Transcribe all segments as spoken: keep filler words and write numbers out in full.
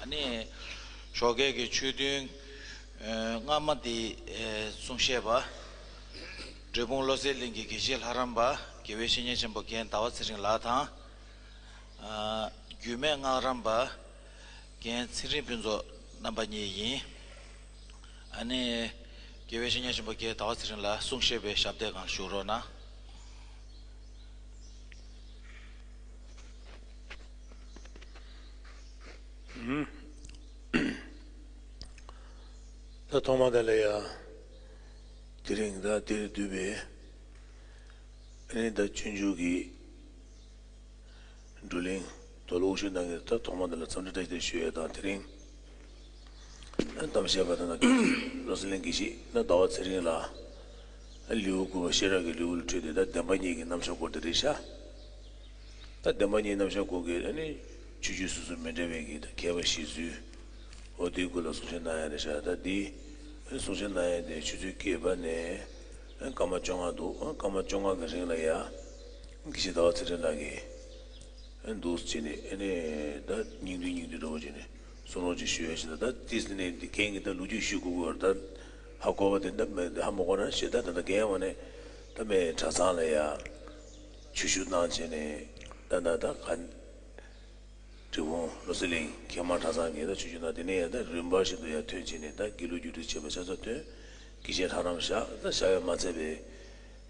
ནི་ཞོགས་ཀས་ཀྱི་ཆོས་ཐུན། ཨ། སྔ་མ་འདི། ཨ། གསུང་བཤད་པ། འབྲས་སྤུངས་བློ་གསལ་གླིང་གི་དགེ་བཤེས་ལྷ་རམས་པ་དགེ་བའི་བཤེས་གཉེན་ཆེན་པོ་རྒན་ཟླ་བ་ཚེ་རིང་ལགས་དང་། ཨ། རྒྱུད་སྨད་སྔགས་རམས་པ་རྒན་ཚེ་རིང་ཕུན་ཚོགས་རྣམ་པ་གཉིས་ཡིན། ཨ་ནི་དགེ་བའི་བཤེས་གཉེན་ཆེན་པོ་རྒན་ཟླ་བ་ཚེ་རིང་ལགས་གསུང་བཤད་པའི་ཞབས་སྟེགས་སྒང་ལ་བཞུགས་རོགས་གནང་། ད་ཐོག་མ་དེ་ལ་ཡ། དེ་རིང་ད་འདིར་འདུས་པའི་ཨ་ནི་ད་སྤྱོད་འཇུག་གི་བགྲོ་གླེང་དོལ་པོ་དབུ་བཞུགས་གནང་མཁན་ད་ཐོག་མ་དེ་ལ་འཚམས་འདྲི་བཀྲ་ཤིས་བདེ་ལེགས་ཞུ་ཡས་དང་། དེ་རིང་གཏམ་བཤད་པ་དང་། བློ་གསལ་གླིང་དགེ་བཤེས་ད་ཟླ་བ་ཚེ་རིང་ལགས་ལེའུ་དགུ་པ་ཤེས་རབ་ཀྱི་ལེའུ་ལ་འཕྲོས་ཏེ་ད་བདེན་པ་གཉིས་ཀྱི་རྣམ་གཞག་སྐོར་དེ་རེད་ཤག་ད་བདེན་པ་གཉིས་རྣམ་གཞག་སྐོར་གྱི་ཨ་ནི་ཆོས་བརྒྱུད་སོ་སོ་མི་འདྲ་བའི་གི་ད་མཁས་པ་བཞེད་ཚུལ། འོ་དེའི་སྐོར་ལ་གསུང་བཤད་གནང་ཡ་རེད་ཤག་ད་འདི་གསུང་བཤད་གནང་ཡ་དེ་ཆུ་ཚོད་བརྒྱད་པ་ནས་སྐར་མ་བཅོ་ལྔ་འདུག་སྐར་མ་བཅོ་ལྔ་གི་རིང་ལ་ཡ། དགེ་བཤེས་ཟླ་བ་ཚེ་རིང་ལགས་ཀྱིས་འདུག་སེ་བྱས་ནས་ཨ་ནི་ད་སྙིང་བསྡུས་སྙིང་བསྡུས་འདྲ་བོ་བྱས་ནས་གསུང་རོགས་ཅིག་ཞུ་ཡ་ཞིག་ད། ད་ཏིས་ནས་འདི་རྒན་གྱིས་ད་ལོ་རྒྱུས་ཞུ་དགོས་ཀྱི་ཡོད་རེད། ད་ཧ་གོ་བ་དེ་འདྲ་མེད། ཧ་མ་གོ་ན་ཞེ་ད། ད་ད་རྒན་བ་ནས་ད་མེད་གྲྭ་ཚང་ལ་ཡ་ཆོས་ཞུ་གནང་བྱས་ནས་ད་ད་ད་ག་འབྲས་སྤུངས་བློ་གསལ་གླིང་མཁས་མང་གྲྭ་ཚང་གི་ད་ཆོས་ཞུ་གནང་། དེ་ནས་ཡང་ད་རིམ་པ་བཞིན་དུ་ཡར་ཐོན་བྱས་ནས་ད་དགེ་ལུགས་རྒྱུད་སྟོད་བྱེས་པ་ཆ་ཚང་ཐོན། དགེ་བཤེས་ལྷ་རམས་བཞག་ད་བཞག་ཡ་མ་ཚད་པའི་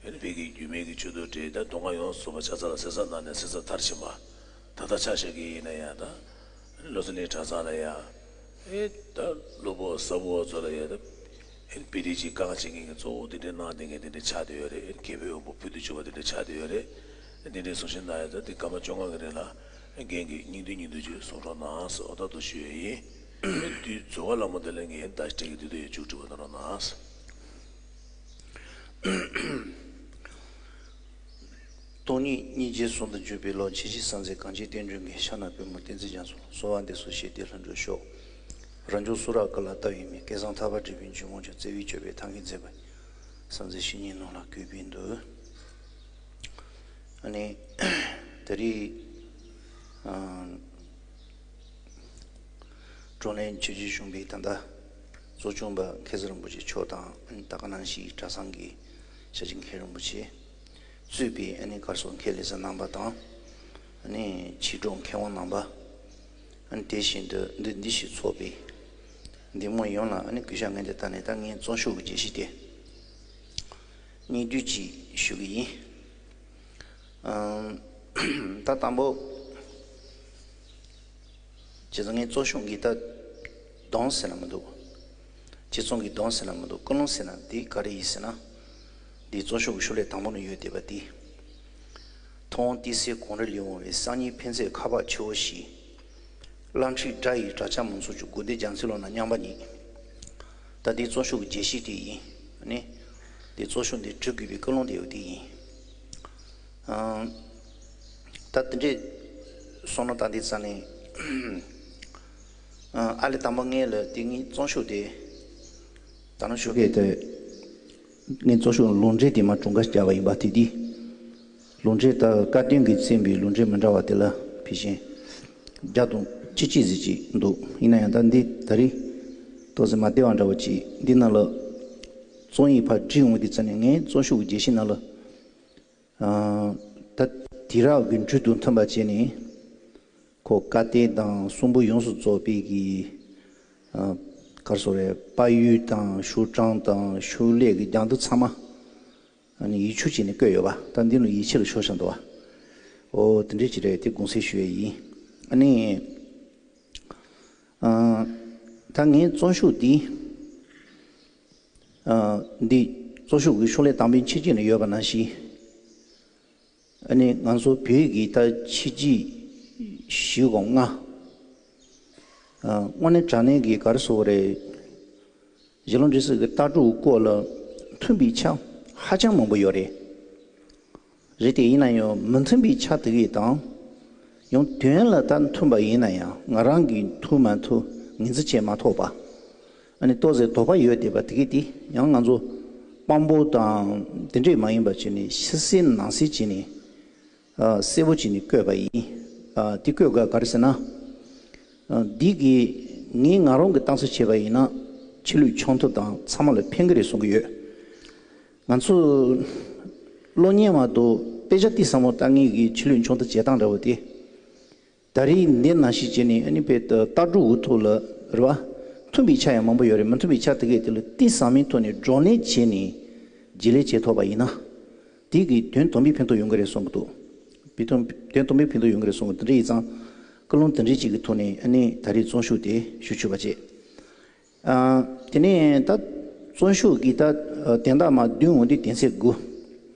ཨ་ནི་བོད་ཀྱི་རྒྱུད་སྨད་ཀྱི་ཆོས་ཐོག་བགྲེས་ད་མདོ་སྔགས་ཡོངས་སུ་རྫོགས་པ་ཆ་ཚང་ལ་གསན་བསམ་གནང་ནས་གསན་བསམ་མཐར་ཕྱིན་པ། ད་ལྟ་ཆ་བཞག་གི་ཡིན་ན་ཡང་ད་ཨ་ནི་བློ་གསལ་གླིང་གྲྭ་ཚང་ལ་ཡང་ཨེ་ད་སློབ་དཔོན་ཟབ་དཔོན་ཚོ་ལ་ཡང་ད་ཨ་ནི་དཔེ་དེ་ཅིག་བསྐང་བྱེད་མཁན་གྱི་གཙོ་བོ་དེ་འདྲའི་གནང་བསྡད་མཁན་དེ་འདྲ་ཆགས་བསྡད་ཡོད་རེད། ཨེ་ནི་མཁས་པའི་དབང་པོ་ཕུལ་དུ་བྱུང་བ་དེ་འདྲ་ཆགས་བསྡད་ཡོད་རེད། ཨེ་དེ་འདྲའི་གསུང་བཤད་གནང་ཡ་ད་དེ་སྐར་མ་བཅོ་ལྔ་གི་རིང་ལ་ཨེ་རྒན་གྱིས་སྙིང་བསྡུས་སྙིང་བསྡུས་ཅིག་གསུང་རོགས་གནང་ཟེར་འོ་ད་དུ་ཞུ་ཡ་ཡིན། ཨེ་དུས་རྫོགས་པ་ལ་མོ་དེ་ལ་ངས་ད་སྤྲད་ཀྱི་དུས་དུ་ཡ་མཇུག་སྒྲིལ་བ་གནང་རོགས་གནང་། སྟོང་ཉིད་སྙིང་རྗེའི་ཟུང་དུ་འཇུག་པའི་བློ། མཁྱེན་བརྩེ་གསལ་མཛད་གངས་ཅན་བསྟན་འགྲོའི་མགོན། ཕྱག་ན་པདྨོ་བསྟན་འཛིན་རྒྱ་མཚོ། གསོལ་བ་འདེབས་སོ་ཞེས་དེ་ལྷུན་གྲུབ་ཤོག་རབ་འབྱམས་གསུང་རབ་ཀུན་ལ་ལྟ་བའི་མིག་སྐལ་བཟང་ཐར་པ་སྒྲུབ་པའི་འཇུག་ངོགས་ཀྱང་། བརྩེ་བས་བསྐྱོད་པའི་ཐབས་མཁས་མཛད་པ། གསལ་མཛད་བཤེས་གཉེན་ནོར་ལ་གུས་པས་འདུད། ཨ་ནི་ད་རེས་ཨ་བགྲོ་གླེང་ཆོས་རྗེ་གཞུང་པའི་ད་ལྟ་གཙོ་སྐྱོང་པ་མཁན་ཟུར་རིན་པོ་ཆེ་མཆོག་དང་། ཨ་ནི་ད་ག་ནང་བཞིན་གྲྭ་ཚང་གི་ཞབས་ཕྱི་མཁན་རིན་པོ་ཆེ་གཙོས་པའི་ཨ་ནི་གར་སོགས་མཁན་ལས་ས་རྣམ་པ་དང་། ཨ་ནི་ཕྱི་དྲོ་མཁས་དབང་རྣམ་པ། ཨ་ནི་དེ་བཞིན་དུ་འདི་འདི་ཞིག་ཚོགས་པའི་འདེམས་ངོ་ཡོངས་ལ་ཨ་ནི་གུས་ཞབས་ངས་འདི་ལྟ་ནས་ད་ངས་བརྩོན་ཤུགས་ཀྱི་རྒྱས་གཞི་དེ་སྙིང་བསྡུས་ཅིག་ཞུ་གི་ཡིན། ཨམ། ད་དང་པོ་བྱས་ཙང་ངས་བརྩོན་ཤུགས་ཀྱི་ད་གདོང་ཟེར་ན་མི་འདུག་བྱས་ཙང་གི་གདོང་ཟེར་ན་མི་འདུག་ཀུན་སློང་ཟེར་ན་འདི་ག་རེ་ཡིན་ཟེར་ན། འདི་བརྩོན་ཤུགས་ཀྱི་ཤུགས་ལས་དང་པོ་ནས་ཡོད་བསྡད་པ་འདི། མཐོང་ཏི་སེ་གངས་རི་ལས་འོངས་པའི། སང་ཉིན་ཕན་ཚུན་ཁ་བ་ཆེ་བོ་ཞིག་གླ་འཁྲིས་དགྲ་ཡི་དྲག་ཆ་མང་ཚོགས་ཀྱི། དགོས་འདོད་རྒྱ་མཚོའི་ཀློང་ན་མཉམ་པ་ཉིད། ད་འདི་བརྩོན་ཤུགས་ཀྱི་རྒྱས་གཞི་དེ་ཡིན། ཨ་ནི་འདི་བརྩོན་ཤུགས་འདི་སྒྲུབ་དགོས་པའི་ཀུན་སློང་དེ་ཡོད་དེ་ཡིན། ཨང་། ད་དེ་འདྲས་སོང་ན་ད་འདི་རྩ་ནས་ཨ་ལས་དང་པོ་ངས་ལ་དེ་ངའི་བརྩོན་ཤུགས་དེ་ད་ནང་ཞུ་གི་དེ། ངས་གཙོ་ཤུགས་ལུང་འདྲེན་དེ་མ་གྲུང་ག་རྒྱག་པ་ཡིན་པ་དེ་དེ། ལུང་འདྲེན་ད་བཀའ་བསྟན་གྱིས་བསྟན་པའི་ལུང་འདྲེན་མི་འདྲ་བ་དེ་ལ་ཕལ་ཆེར་བརྒྱ་དང་གཅིག་གཅིག་ཟིག་ཅིག་འདུག་ཡིན་ན་ཡང་ད་འདི་ད་རེས་ཏོག་ཙམ་མ་བདེ་བ་འདྲ་བོ་ཅིག་འདི་ནང་ལ་རྩོམ་ཡིག་ཕར་བྲིས་འོང་དུས་ཙམ་ནས་ངས་བརྩོན་ཤུགས་ཀྱི་རྒྱས་གཞི་ནང་ལ་ད་དུས་རབས་ཀྱི་འགྲོས་དང་མཐུན་པ་བྱས་ནས། ཁོ་བཀའ་བསྟན་དང་གསུང་འབུམ་ཡོངས་སུ་རྫོགས་པའི་གི་ཨ་ག་རེ་ཟེར་རེད། དཔལ་ཡུལ་དང་ཤོག་གྲངས་དང་ཤོག་ལྷེ་གི་རྒྱང་མཐུད་ཚང་མ་ཨ་ནི་ཡིག་ཆུང་ཅིག་ནས་བཀོད་ཡོད་པ། ད་འདི་ནི་ཡིག་ཆ་ལ་ཤོར་བཞག་འདུག་པ། ཨོ་དེ་འདྲས་ཅིག་རེད། དེ་དགོངས་སེལ་ཞུ་ཡས་ཡིན། ཨ་ནི་ཨ་ད་ངའི་བརྩོན་ཤུགས་འདི་ཨ་འདི་བརྩོན་ཤུགས་ཀྱི་ཤུགས་ལས་དང་པོའི་ཆེད་ཅིག་ནས་ཡོད་པ་ནང་བཞིན། ཨ་ནི་ང་ཚོ་བོད་ཀྱི་ད་ཕྱི་རྒྱལ་བཞི་དང་ལྔ། ཨ་དངོས་གནས་དྲང་གནས་ཀྱི་ག་རེ་ཟེར་དགོས་རེད། གཞིས་ལུས་འབྲེལ་ཚད་ཀྱི་ལྟ་གྲུབ་སྐོར་ལ་མཐུན་པའི་ཆ་ཧ་ཅང་མང་པོ་ཡོད་རེད། རེད་དེ་ཡིན་ན་ཡང་མི་མཐུན་པའི་ཆ་དེ་གས་དང་། ཡང་དོན་ལ་ད་མཐུན་པ་ཡིན་ན་ཡང་ང་རང་གིས་མཐུན་མ་མཐུན་ངེས་འཛིན་བྱེད་མ་ཐུབ་པ། ཨ་ནི་ཏོག་ཙམ་དོགས་པ་ཡོད་བསྡད་པ་དེ་གས་དེ་ཡང་ང་ཚོ་དཔང་པོ་དང་དེ་འདྲས་མ་ཡིན་པ་བྱས་ནས་ཕྱི་གསལ་ནང་གསལ་བྱས་ནས་ཨ་གསལ་པོ་བྱས་ནས་བཀོད་པ་ཡིན། ཨ་དེ་བཀོད་དགོས་ག་རེ་ཟེར་ན། ཨ་འདི་གི་ ངས་ང་རང་གི་གཏམ་བཤད་བྱས་པ་ཡིན་ན་ཆོས་ལུགས་ཆུང་མཐོ་དང་ཚང་མ་ལ་ཕན་གི་རེད་བསམ་གི་ཡོད། ང་ཚོ་གློག་བརྙན་མ་གཏོགས་དཔེ་ཆ་ཏིག་ཙམ་མོ་ལྟ་མཁན་གྱི་ཆོས་ལུགས་ཆུང་མཐོ་བྱེད་སྟངས་འདྲ་བོ་དེ། ད་རེས་འདི་ནང་བཞིན་བྱས་ནས་ཨ་ནི་དཔེ་ལྟ་གྲུབ་འུ་ཐུག་ལ་རེད་བ། མཐུན་པའི་ཆ་ཡང་མང་པོ་ཡོད་རེད། མི་མཐུན་པའི་ཆ་དེ་གས་དེ་ལ་ཏིག་ཙམ་མིན་ཐོག་ནས་བགྲོ་གླེང་བྱས་ནས་བརྗེ་ལེན་བྱེད་ཐུབ་པ་ཡིན་ན། དེ་གི་དོན་དམ་པའི་ཕན་ཐོགས་ཡོང་གི་རེད་བསམ་གི་འདུག་དེ་དོན་དོན་དམ་པའི་ཕན་ཐོགས་ཡོང་གི་རེད་བསམ་གི་འདུག་དེ་འདྲ་ཡིན་ཙང་། ཀུན་སློང་དེ་འདྲ་ཅིག་གི་ཐོག་ནས་ཨ་ནི་ད་རེས་བརྩམས་ཆོས་དེ་ཞུ་ཆོག་པ་བྱས། ཨ། དེ་ནས་ད་བརྩམས་ཆོས་ཀྱི་ད་དོན་དག་མར་བསྡུས་འོང་དུས་དོན་ཚན་དགུ།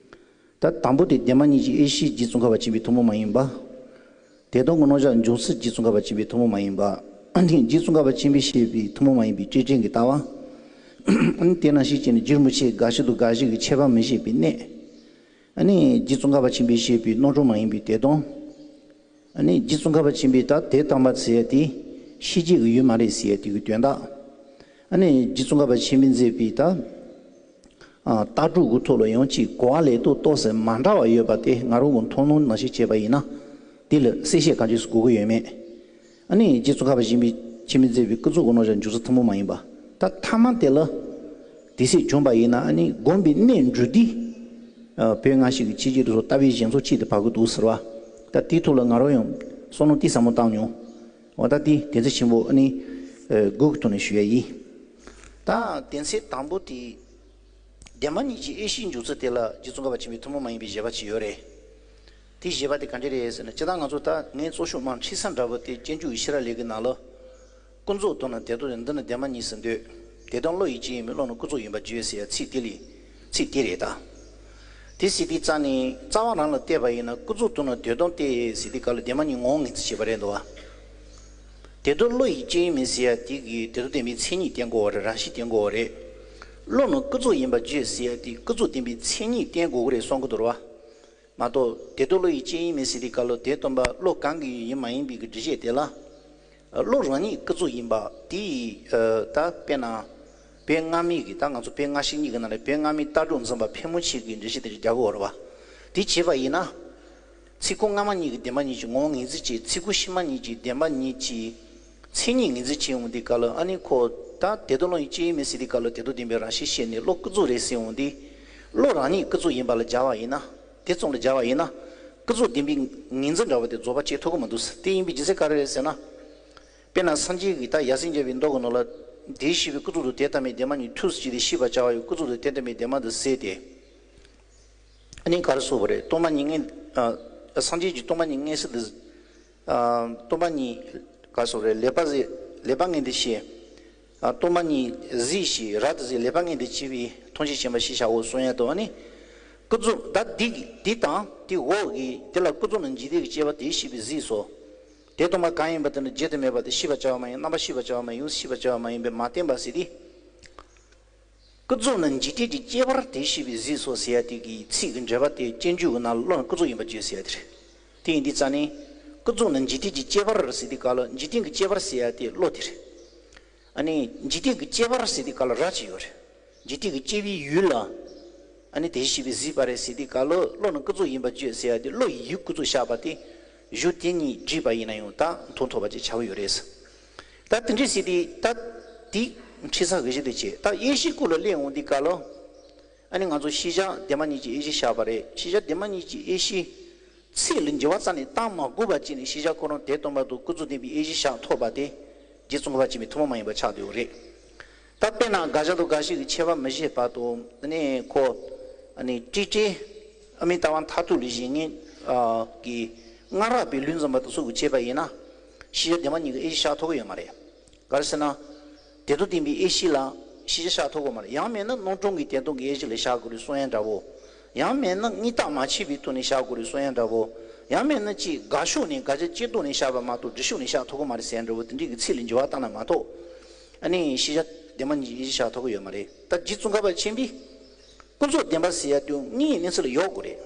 ད་དང་པོ་དེ་བདེན་པ་གཉིས་ཀྱི་དབྱེ་གཞི་རྗེ་ཙོང་ཁ་པ་ཆེན་པོའི་ཐུན་མོང་མ་ཡིན་པ། དེ་དོན་གྱི་རྣམ་གཞག་འབྱུང་ཚུལ་རྗེ་ཙོང་ཁ་པ་ཆེན་པོའི་ཐུན་མོང་མ་ཡིན་པ། རྗེ་ཙོང་ཁ་པ་ཆེན་པོས་བཤད་པའི་ཐུན་མོང་མ་ཡིན་པའི་སྤྲོས་བྲལ་གྱི་ལྟ་བ། དེ་ནང་བཞིན་བྱས་ནས་རྗེ་རིན་པོ་ཆེས་དགག་བྱ་དང་དགག་བྱེད་ཀྱི་ཁྱད་པར་མི་ཤེས་པའི་གནད། ཨ་ནི་རྗེ་ཙོང་ཁ་པ་ཆེན་པོས་བཤད་པའི་རྣམ་གྲངས་མ་ཡིན་པའི་དོན་དམ། ཨ་ནི་རྗེ་ཙོང་ཁ་པ་ཆེན་པོས་ད་དོན་དམ་པ་ཟེར་ཡ་དེ་ཤེས་བྱེད་ཀྱི་ཡུལ་མ་རེད་ཟེར་ཡ་དེ་གི་དོན་དག་ཨ་ནི་རྗེ་ཙོང་ཁ་པ་ཆེན་པོས་མཛད་པའི་ད། ཨ། ལྟ་གྲུབ་ཀྱི་ཐོག་ལ་ཡང་ཅིག་གོ་བ་ལེན་སྟངས་ཏོག་ཙམ་མ་འདྲ་བ་ཡོད་པ་དེ་ང་རང་གི་མཐོང་སྣང་ནང་བཞིན་བྱས་པ་ཡིན་ན། དེ་ལ་གསལ་བཤད་གང་ཅིའི་དགོས་ཀྱི་ཡོད་མེད། ཨ་ནི་རྗེ་ཙོང་ཁ་པ་ཆེན་པོས་ཆེན་པོས་མཛད་པའི་ཀུན་རྫོབ་ཀྱི་རྣམ་གཞག་འཇོག་ཚུལ་ཐུན་མོང་མ་ཡིན་པ། ད་མཐའ་མ་དེ་ལ་དེ་སྲིད་བྱུང་པ་ཡིན་ན་ཨ་ནི་སྒོམ་པའི་གནད་འགྲུབ་དུས། ཨ། བོད་སྔ་ཕྱི་གི་ཆོས་བརྒྱུད་དེ་ཚོ་ལྟ་བའི་བཞེད་ཚུལ་གཅིག་ཏུ་བབས་ཀྱི་འདུག་ཟེར་བ། ད་དེའི་ཐོག་ལ་ང་རང་ཡང་བསམ་བློ་ཏོག་ཙམ་མོ་བཏང་མྱོང་། འོ་ད་དེ་དོན་ཚན་ཆེན་པོ་ཨ་ནི་དགུ་གི་ཐོག་ནས་ཞུ་ཡ་ཡིན། ད་དོན་ཚན་དང་པོ་དེ། བདེན་པ་གཉིས་ཀྱི་དབྱེ་གཞི་འཇོག་ཚུལ་དེ་ལ་རྗེ་ཙོང་ཁ་པ་ཆེན་པོའི་ཐུན་མོང་མ་ཡིན་པའི་བཞེད་པ་ཅིག་ཡོད་རེད། དེའི་བཞེད་པ་དེ་ག་འདྲ་རེད་ཟེར་ན། སྤྱིར་བཏང་ང་ཚོ་ད་ངའི་རྩོམ་ཤོག་མར་ཁྲིད་ས་འདྲ་པོ་དེ་སྤྱོད་འཇུག་གི་ཤེས་རབ་ལེའུ་གི་ནང་ལ། ཀུན་རྫོབ་དོན་ནི་དོན་དམ་ཡིན། འདི་ནི་བདེན་པ་གཉིས་སུ་འདོད། དེ་དོན་བློ་ཡིས་ཅི་ཡིན་མིན། བློ་ནི་ཀུན་རྫོབ་ཡིན་པར་བརྗོད་ཟེར་ཡ་ཚིག་དེ་ལས། ཚིག་དེ་རེད་ད། དེ་ཟེར་དུས་ཙ་ནི་རྩ་བ་རང་ལ་བལྟས་པ་ཡིན་ན་ཀུན་རྫོབ་དོན་ནི་དོན་དམ་སྟེ་ཟེར་དུས་སྐབས་ལ་བདེན་པ་གཉིས་ངོ་བོ་ངོས་འཛིན་བྱས་པ་རེད་འདུག་བ། དེ་དོན་བློ་ཡིས་ཅི་ཡིན་མིན་ཟེར་ཡ་དེ་གིས་དེ་དོན་བདེན་པའི་མཚན་ཉིད་བསྟན་དགོས་པ་རེད། རང་བཞིན་བསྟན་དགོས་པ་རེད། བློ་ནི་ཀུན་རྫོབ་ཡིན་པར་བརྗོད་ཟེར་ཡ་དེ་ཀུན་རྫོབ་བདེན་པའི་མཚན་ཉིད་བསྟན་དགོས་ཀྱི་རེད་གསུང་གི་འདུག་བ། མ་གཏོགས་དེ་དོན་བློ་ཡིས་ཅི་ཡིན་མིན་ཟེར་དུས་སྐབས་ལ་དེ་སྟོན་པ་བློ་གང་གི་ཡུལ་ཡིན་མ་ཡིན་པའི་གི་འགྲེལ་བཤད་དེ་ལ། བློ་རང་ཉིད་ཀུན་རྫོབ་ཡིན་པ་དེ་ཡིས། ད་དཔེར་ན། བོད་སྔ་མའི་གི་ད་ང་ཚོ་བོད་སྔ་ཕྱི་གཉིས་ཀྱི་ནང་ནས་བོད་སྔ་མའི་ལྟ་གྲུབ་འཛིན་པ་ཕལ་མོ་ཆེ་གིས་འགྲེལ་བཤད་དེ་རྒྱག་གི་ཡོད་རེད་བ། དེ་བྱས་པ་ཡིན་ན། ཚིག་ཁུངས་སྔ་མ་གཉིས་ཀྱིས་བདེན་པ་གཉིས་ཀྱི་ངོ་བོ་ངོས་འཛིན་བྱས། ཚིག་ཁུངས་ཕྱི་མ་གཉིས་ཀྱིས་བདེན་པ་གཉིས་ཀྱི་མཚན་ཉིད་ངོས་འཛིན་བྱས་འོང་དུས་སྐབས་ལ་ཨ་ནི་ཁོ། ད་དེ་དོན་བློ་ཡིས་ཅི་ཡིན་མིན་ཟེར་དུས་སྐབས་ལ་དེ་དོན་བདེན་པའི་རང་བཞིན་བཤད་ནས་བློ་ཀུན་རྫོབ་རེད་ཟེར་འོང་དུས། བློ་རང་ཉིད་ཀུན་རྫོབ་ཡིན་པ་ལ་སྦྱར་བ་ཡིན་ན། དེ་ཙམ་ལ་སྦྱར་བ་ཡིན་ན། ཀུན་རྫོབ་བདེན་པའི་ངོས་འཛིན་འདྲ་བོ་དེ་རྫོགས་པ་བྱེད་ཐུབ་ཀྱི་མི་འདུག་ཟེར། དེ་ཡིན་པའི་རྒྱུ་མཚན་ག་རེ་རེད་ཟེར་ན། དཔེར་ན་སངས་རྒྱས་ཀྱིས་ད་ཡབ་སྲས་མཇལ་བའི་མདོ་གི་ནང་ལ། དེས་ཤེས་པའི་ཀུན་རྫོབ་ཏུ་དེ་ལྟ་མིན་བདེན་པ་གཉིས་ཐུགས་སུ་ཆུད་དེ་ཤེས་པར་བྱ་བ་ཡི་ཀུན་རྫོབ་ཏུ་དེ་ལྟ་མིན་བདེན་པ་འདི་ཟད་དེ། ཨ་ནི་ག་རེ་གསུངས་པ་རེད། སྟོང་པ་ཉིད་མངོན། ཨ། སངས་རྒྱས་ཀྱིས་སྟོང་པ་ཉིད་མངོན་གསལ་དུ། ཨ། སྟོང་པ་ཉིད། ག་རེ་གསུངས་པ་རེད། ལེགས་པར་གཟིགས། ལེགས་པར་མངོན་དུ་བྱས། ཨ། སྟོང་པ་ཉིད་གཟིགས་ཤིང་རབ་ཏུ་གཟིགས། ལེགས་པར་མངོན་དུ་བྱས་པས་ཐམས་ཅད་མཁྱེན་པར་ཤེས་བྱའོ་གསུངས་ཡ་དང་། ཨ་ནི་ཀུན་རྫོབ་ད་འདི་འདི་དང་དེ་འོག་གི་དེ་ལ་ཀུན་རྫོབ་ནི་འཇིག་རྟེན་གྱི་སྐྱེ་བ་དེས་ཤེས་པས་གཟིགས་སོ། དེ་སྟོང་པ་གང་ཡིན་པ་དེ་ནི་བརྗོད་དུ་མེད་པ་སྟེ་ཤེས་པར་བྱ་བ་མ་ཡིན། རྣམ་པར་ཤེས་པར་བྱ་བ་མ་ཡིན། ཡུལ་ཤེས་པར་བྱ་བ་མ་ཡིན་པས་མ་བསྟན་པ་ཟེར་ཏེ། ཀུན་རྫོབ་ནི་འཇིག་རྟེན་གྱི་སྐྱེ་བར་དེས་ཤེས་པས་གཟིགས་སོ་ཟེར་ཡ་དེ་གི་ཚིག་གི་འགྲེལ་པ་དེ་སྤྱོད་འཇུག་གི་ནང་ལ་བློ་ནི་ཀུན་རྫོབ་ཡིན་པར་བརྗོད་ཟེར་ཡ་དེ་རེད། དེ་ཡིན་དུས་ཙ་ནི། ཀུན་རྫོབ་ནི་འཇིག་རྟེན་གྱི་སྐྱེ་བར་ཟེར་དུས་སྐབས་ལ་འཇིག་རྟེན་གྱི་སྐྱེ་བར་ཟེར་ཡ་དེ་བློ་དེ་རེད། ཨ་ནི་འཇིག་རྟེན་གྱི་སྐྱེ་བར་ཟེར་དུས་སྐབས་ལ་ར་ཅིག་ཡོད་རེད། འཇིག་རྟེན་གྱི་སྐྱེ་བའི་ཡུལ་ལ། ཨ་ནི་དེས་ཤེས་པས་གཟིགས་པ་རེད་ཟེར་དུས་སྐབས་ལ་བློ་ནི་ཀུན་རྫོབ་ཡིན་པར་བརྗོད་ཟེར་ཡ་དེ་བློ་ཡི་ཡུལ་ཀུན་རྫོབ་བཞག་པ་དེ། གཞུང་དེ་གཉིས་བསྒྲིགས་པ་ཡིན་ན་ཡང་ད་མཐོང་ཐུབ་པ་ཅིག་ཆགས་ཀྱི་ཡོད་རེད། ད་དེ་འདྲ་ཟེར་དུས་ད་དེ་ཁྲིད་ས་གི་གཞི་དེ་བྱས། ད་དབྱེ་གཞི་སྐོར་ལ་གླེང་འོང་དུས་སྐབས་ལ། ཨ་ནི་ང་ཚོ་ཤེས་བྱ་བདེན་པ་གཉིས་ཀྱི་དབྱེ་གཞི་བཞག་པ་རེད། ཤེས་བྱ་བདེན་པ་གཉིས་ཀྱི་དབྱེ་གཞི། ཚིག་ལ་འགྱུར་བ་རྩ་ནས་བཏང་མ་དགོས་པ་བྱས་ནས་ཤེས་བྱ་ཁོ་རང་དེ་སྟོན་པ་དང་ཀུན་རྫོབ་བདེན་པའི་དབྱེ་གཞི་བཞག་ཐུབ་པ་དེ། རྗེ་ཙོང་ཁ་པ་ཆེན་པོའི་ཐུན་མོང་མ་ཡིན་པ་ཆགས་བསྡད་ཡོད་རེད། ད་དཔེར་ན་དགག་བྱ་དང་དགག་བྱེད་ཀྱི་ཁྱད་པར་མི་ཤེས་པ་དང་། ཨ་ནི་ཁོ། ཨ་ནི་སྤྲོས་བྲལ། དབུ་མའི་ལྟ་བ་མཐར་ཐུག་ལ་བཞེད་མཁན། ཨ། གི། སྔ་རབས་པའི་ལུགས་འཛིན་པ་དེ་ཚོ་གིས་བྱས་པ་ཡིན་ན། ཤེས་བྱ་བདེན་པ་གཉིས་ཀྱི་དབྱེ་གཞི་བཞག་ཐུབ་ཀྱི་ཡོད་མ་རེད། ག་རེ་ཟེར་ན། དེ་དང་ལྡན་པའི་དབྱེ་གཞི་ལ་ཤེས་བྱ་བཞག་ཐུབ་ཀྱི་མ་རེད། ཡང་མིན་ན་རྣམ་གྲངས་ཀྱི་དོན་དམ་གྱི་དབྱེ་གཞི་ལ་བཞག་དགོས་རེད་གསུང་ཡ་འདྲ་བོ། ཡང་མིན་ན་དངོས་བཏགས་མ་ཕྱེ་བའི་ཐོག་ནས་བཞག་དགོས་རེད་གསུང་ཡ་འདྲ་བོ། ཡང་མིན་ན་ཅིག་དགག་ཕྱོགས་ནས་དགག་བྱ་སྤྱིར་བཏང་ནས་བཞག་པ་མ་གཏོགས་སྒྲུབ་ཕྱོགས་ནས་བཞག་ཐུབ་ཀྱི་མ་རེད་ཟེར་ཡ་འདྲ་བོ་དེ་འདྲའི་གི་ཚིག་ལ་འགྱུར་བ་བཏང་ན་མ་གཏོགས། ཨ་ནི་ཤེས་བྱ་བདེན་པ་གཉིས་ཀྱི་དབྱེ་གཞི་བཞག་ཐུབ་ཀྱི་ཡོད་མ་རེད། ད་རྗེ་ཙོང་ཁ་པ་ཆེན་པོས། ཀུན་རྫོབ་བདེན་པ་ཟེར་ཡ་དེ་དངོས་ཡོད་གནས་ཚུལ་ལ་ཡོད་དགོས་རེད།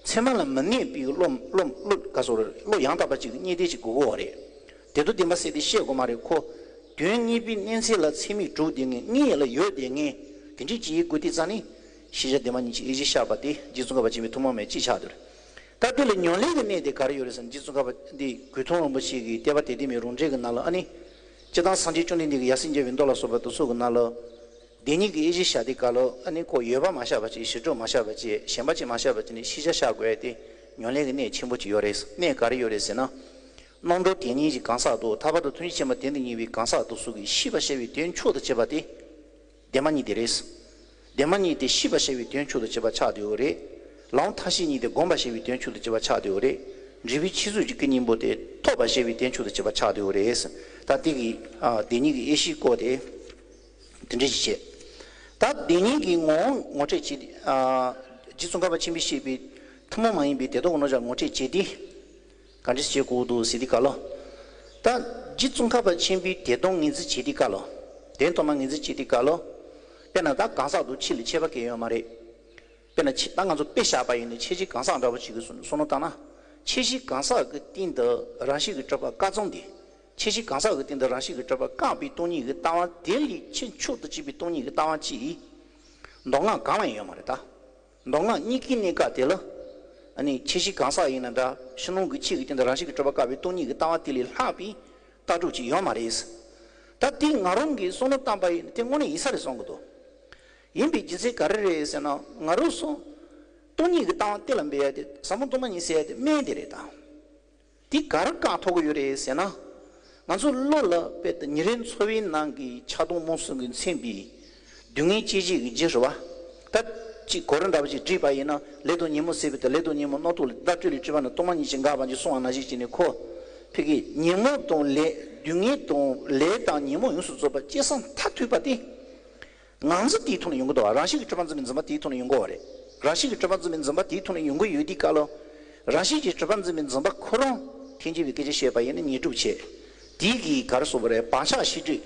ཚད་མ་ལ་མི་གནས་པའི་བློ་བློ་བློ་ག་ཟེར་རེད། བློ་ཡང་དག་པ་ཅིག་གི་གནས་བརྟན་ཅིག་དགོས་ཀྱི་ཡོད་རེད། དེ་དང་ལྡན་པ་ཟེར་དེ་བཤད་དགོས་མ་རེད་ཁོ། དོན་གཉིས་པོའི་གནས་ཚད་ལ་ཚད་མས་གྲུབ་བསྡད་མཁན། དངོས་ཡོད་ལ་ཡོད་བསྡད་མཁན། དེ་འདྲའི་ཅིག་ཡིན་དགོས་དུས་ཙ་ནི། ཤེས་བྱ་བདེན་པ་གཉིས་ཀྱི་དབྱེ་གཞི་བཞག་པ་དེ་རྗེ་ཙོང་ཁ་པ་ཆེན་པོའི་ཐུན་མོང་མ་ཡིན་པ་ཅིག་ཆགས་བསྡད་རེད། ད་དེ་ལ་ཉམས་ལེན་གྱི་གནད་དེ་ག་རེ་ཡོད་རེད་ཟེར་ན། རྗེ་ཙོང་ཁ་པ་འདི་གོས་ཐུང་རིན་པོ་ཆེ་གི་བསྟན་པ་དད་ལྡན་མའི་རང་འགྲེལ་གྱི་ནང་ལ་ཨ་ནི། སྤྱིར་བཏང་སངས་རྒྱས་བཅོམ་ལྡན་འདས་ཀྱིས་ཡབ་སྲས་མཇལ་བའི་མདོ་ལ་སོགས་པ་དེ་ཚོ་གི་ནང་ལ། བདེན་གཉིས་ཀྱི་དབྱེ་གཞི་བཞག་དུས་སྐབས་ལ་ཨ་ནི་ཁོ་ཡོད་པ་མ་བཞག་པ་བྱས། ཞི་ཁྲོ་མ་བཞག་པ་བྱས། ཞེན་པ་ཅིག་མ་བཞག་པ་བྱས་ནས་ཤེས་བྱ་བཞག་དགོས་ཡ་དེ་ཉམས་ལེན་གྱི་གནད་ཆེན་པོ་ཅིག་ཡོད་རེད། གནད་ག་རེ་ཡོད་རེད་ཟེར་ན། རྣམ་གྲོལ་དོན་གཉེར་གྱི་གང་ཟག་དང་། ཐར་པ་དང་ཐམས་ཅད་མཁྱེན་པ་དོན་དུ་གཉེར་བའི་གང་ཟག་དེ་ཚོ་གིས་ཤེས་པར་བྱ་བའི་དོན་མཆོག་ཏུ་བྱེད་པ་དེ་བདེན་པ་གཉིས་དེ་རེད། བདེན་པ་གཉིས་དེ་ཤེས་པར་བྱ་བའི་དོན་མཆོག་ཏུ་བྱེད་པ་ཆགས་བསྡད་ཡོད་རེད། ལམ་ཐབས་ཤེས་གཉིས་དེ་བསྒོམ་པར་བྱ་བའི་དོན་མཆོག་ཏུ་བྱེད་པ་ཆགས་བསྡད་ཡོད་རེད། འབྲས་བུའི་ཆོས་ཚུལ་གྱི་སྐུ་གཉིས་པོ་དེ་ཐོབ་པར་བྱ་བའི་དོན་མཆོག་ཏུ་བྱེད་པ་ཆགས་བསྡད་ཡོད་རེད། ད་དེ་གི་ཨ་བདེན་གཉིས་ཀྱི་དབྱེ་གཞིའི་སྐོར་དེ་དེ་འདྲ་ཞིག་བྱས། ད་བདེན་གཉིས་ཀྱི་ངོ་བོ་ངོ་སྤྲོད་བྱེད། ཨ་རྗེ་ཙོང་ཁ་པ་ཆེན་པོས་བཤད་པའི་ཐུན་མོང་མ་ཡིན་པའི་བདེན་སྟོབས་ཀྱི་རྣམ་གཞག་ངོ་སྤྲོད་བྱེད་དུས། ག་འདྲ་བྱེད་དགོས་འདུག་ཟེར་དུས་སྐབས་ལ། ད་རྗེ་ཙོང་ཁ་པ་ཆེན་པོའི་བདེན་སྟོབས་ངོས་འཛིན་བྱེད་དུས་སྐབས་ལ། བདེན་སྟོབས་མ་ངོས་འཛིན་བྱེད་དུས་སྐབས་ལ། དཔེར་ན་ད་གང་ཟག་དང་ཆོས་ལ་ཁྱད་པར་གང་ཡང་ཡོད་མ་རེད། དཔེར་ན་ཆོས་ད་ང་ཚོ་དཔེ་བཞག་པ་ཡིན་ན་ཁྱད་གཞི་གང་ཟག་འདྲ་པོ་ཞིག་གི་བསམ་བློ་བཏང་ན། ཁྱད་གཞི་གང་ཟག་གི་སྟེང་དུ་རང་བཞིན་གྱིས་གྲུབ་པ་བཀག་ཙམ་དེ། ཁྱད་གཞི་གང་ཟག་གི་སྟེང་དུ་རང་བཞིན་གྱིས་གྲུབ་པ་བཀག་པའི་སྟོང་ཉིད་ཀྱི་ལྟ་བ་དེ་ལས་ཁྱད་མཆོག་ཏུ་གཅིག་པའི་སྟོང་ཉིད་ཀྱི་ལྟ་བ་ཅིག་མདོ་སྔགས་གང་ལ་ཡང་ཡོད་མ་རེད་ད། མདོ་སྔགས་གཉིས་ཀའི་གནས་སྐབས་དེ་ལ། ཨ་ནི་ཁྱད་གཞི་གང་ཟག་ཡིན་ན་འདྲ། ཕྱི་ནང་གི་ཆོས་ཀྱི་སྟེང་དུ་རང་བཞིན་གྱིས་གྲུབ་པ་བཀག་པའི་སྟོང་ཉིད་ཀྱི་ལྟ་བ་དེ་ལས་ལྷག་པའི་ལྟ་གྲུབ་ཅིག་ཡོད་མ་རེད། ད་དེ་ང་རང་གིས་བསམ་བློ་བཏང་པ་ཡིན་ན་དེ་དངོས་གནས་ཡིན་ས་རེད་བསམ་གྱི་འདུག་ཡིན་པའི་རྒྱུ་མཚན་ག་རེ་རེད་ཟེར་ན། ང་རང་ཚོ་སྟོང་ཉིད་ཀྱི་ལྟ་བ་གཏན་ལ་འབེབས་ཡ་དེ་ཟབ་མོ་སྟོང་པ་ཉིད་ཟེར་ཡ་དེ་སྨན་དེ་རེད་ད། དེ་ག་རེ་བཀག་ཐུབ་ཀྱི་ཡོད་རེད་ཟེར་ན། ང་ཚོ་བློ་ལ་དཔེ་དེ་ཉིན་རེའི་འཚོ་བའི་ནང་གི་ཆགས་སྡང་རྨོངས་གསུམ་གྱིས་མཚོན་པའི་སྡུག་བསྔལ་སྐྱེད་བྱེད་ཀྱི་རྒྱུ་རེད་བ། ད་ཅིག་གོ་རིམ་འདྲ་པོ་ཅིག་བསྒྲིགས་པ་ཡིན་ན། ལས་དང་ཉོན་མོངས་ཟད་པའི་མཐར། ལས་དང་ཉོན་མོངས་རྣམ་རྟོག་ལས་འདས། བདག་སྤྲོས་ལས་སྤྲོས་པ་ནི། སྟོང་པ་ཉིད་ཀྱིས་འགགས་པར་འགྱུར་གསུངས་པ་ནང་བཞིན་བྱས་ནས། ཁོ་ཕ་གིའི་ཉོན་མོངས་དང་ལས། སྡུག་བསྔལ་དང་ལས་དང་ཉོན་མོངས་ཡོངས་སུ་རྫོགས་པ་སྐྱེས་ས་མཐར་ཐུག་པ་དེ། ང་ཚོ་དེའི་ཐོག་ནས་ཡོང་གི་འདུག་བ། རང་བཞིན་གྱིས་གྲུབ་པ་འཛིན་པའི་འཛིན་པ་དེའི་ཐོག་ནས་ཡོང་གི་ཡོད་རེད། རང་བཞིན་གྱིས་གྲུབ་པ་འཛིན་པའི་འཛིན་པ་དེའི་ཐོག་ནས་ཡོང་གི་ཡོད་དུས་སྐབས་ལ། རང་བཞིན་གྱིས་གྲུབ་པ་འཛིན་པའི་འཛིན་པ་ཁོ་རང་འཐེན་འཁྱེར་བའི་སྐད་ཆ་བཤད་པ་ཡིན་ན་ཉོན་སྒྲིབ་བྱེད། དེ་གིས་ག་རེ་ཟེར་དགོས་རེད། བག་ཆགས་ཞི་དྲོད།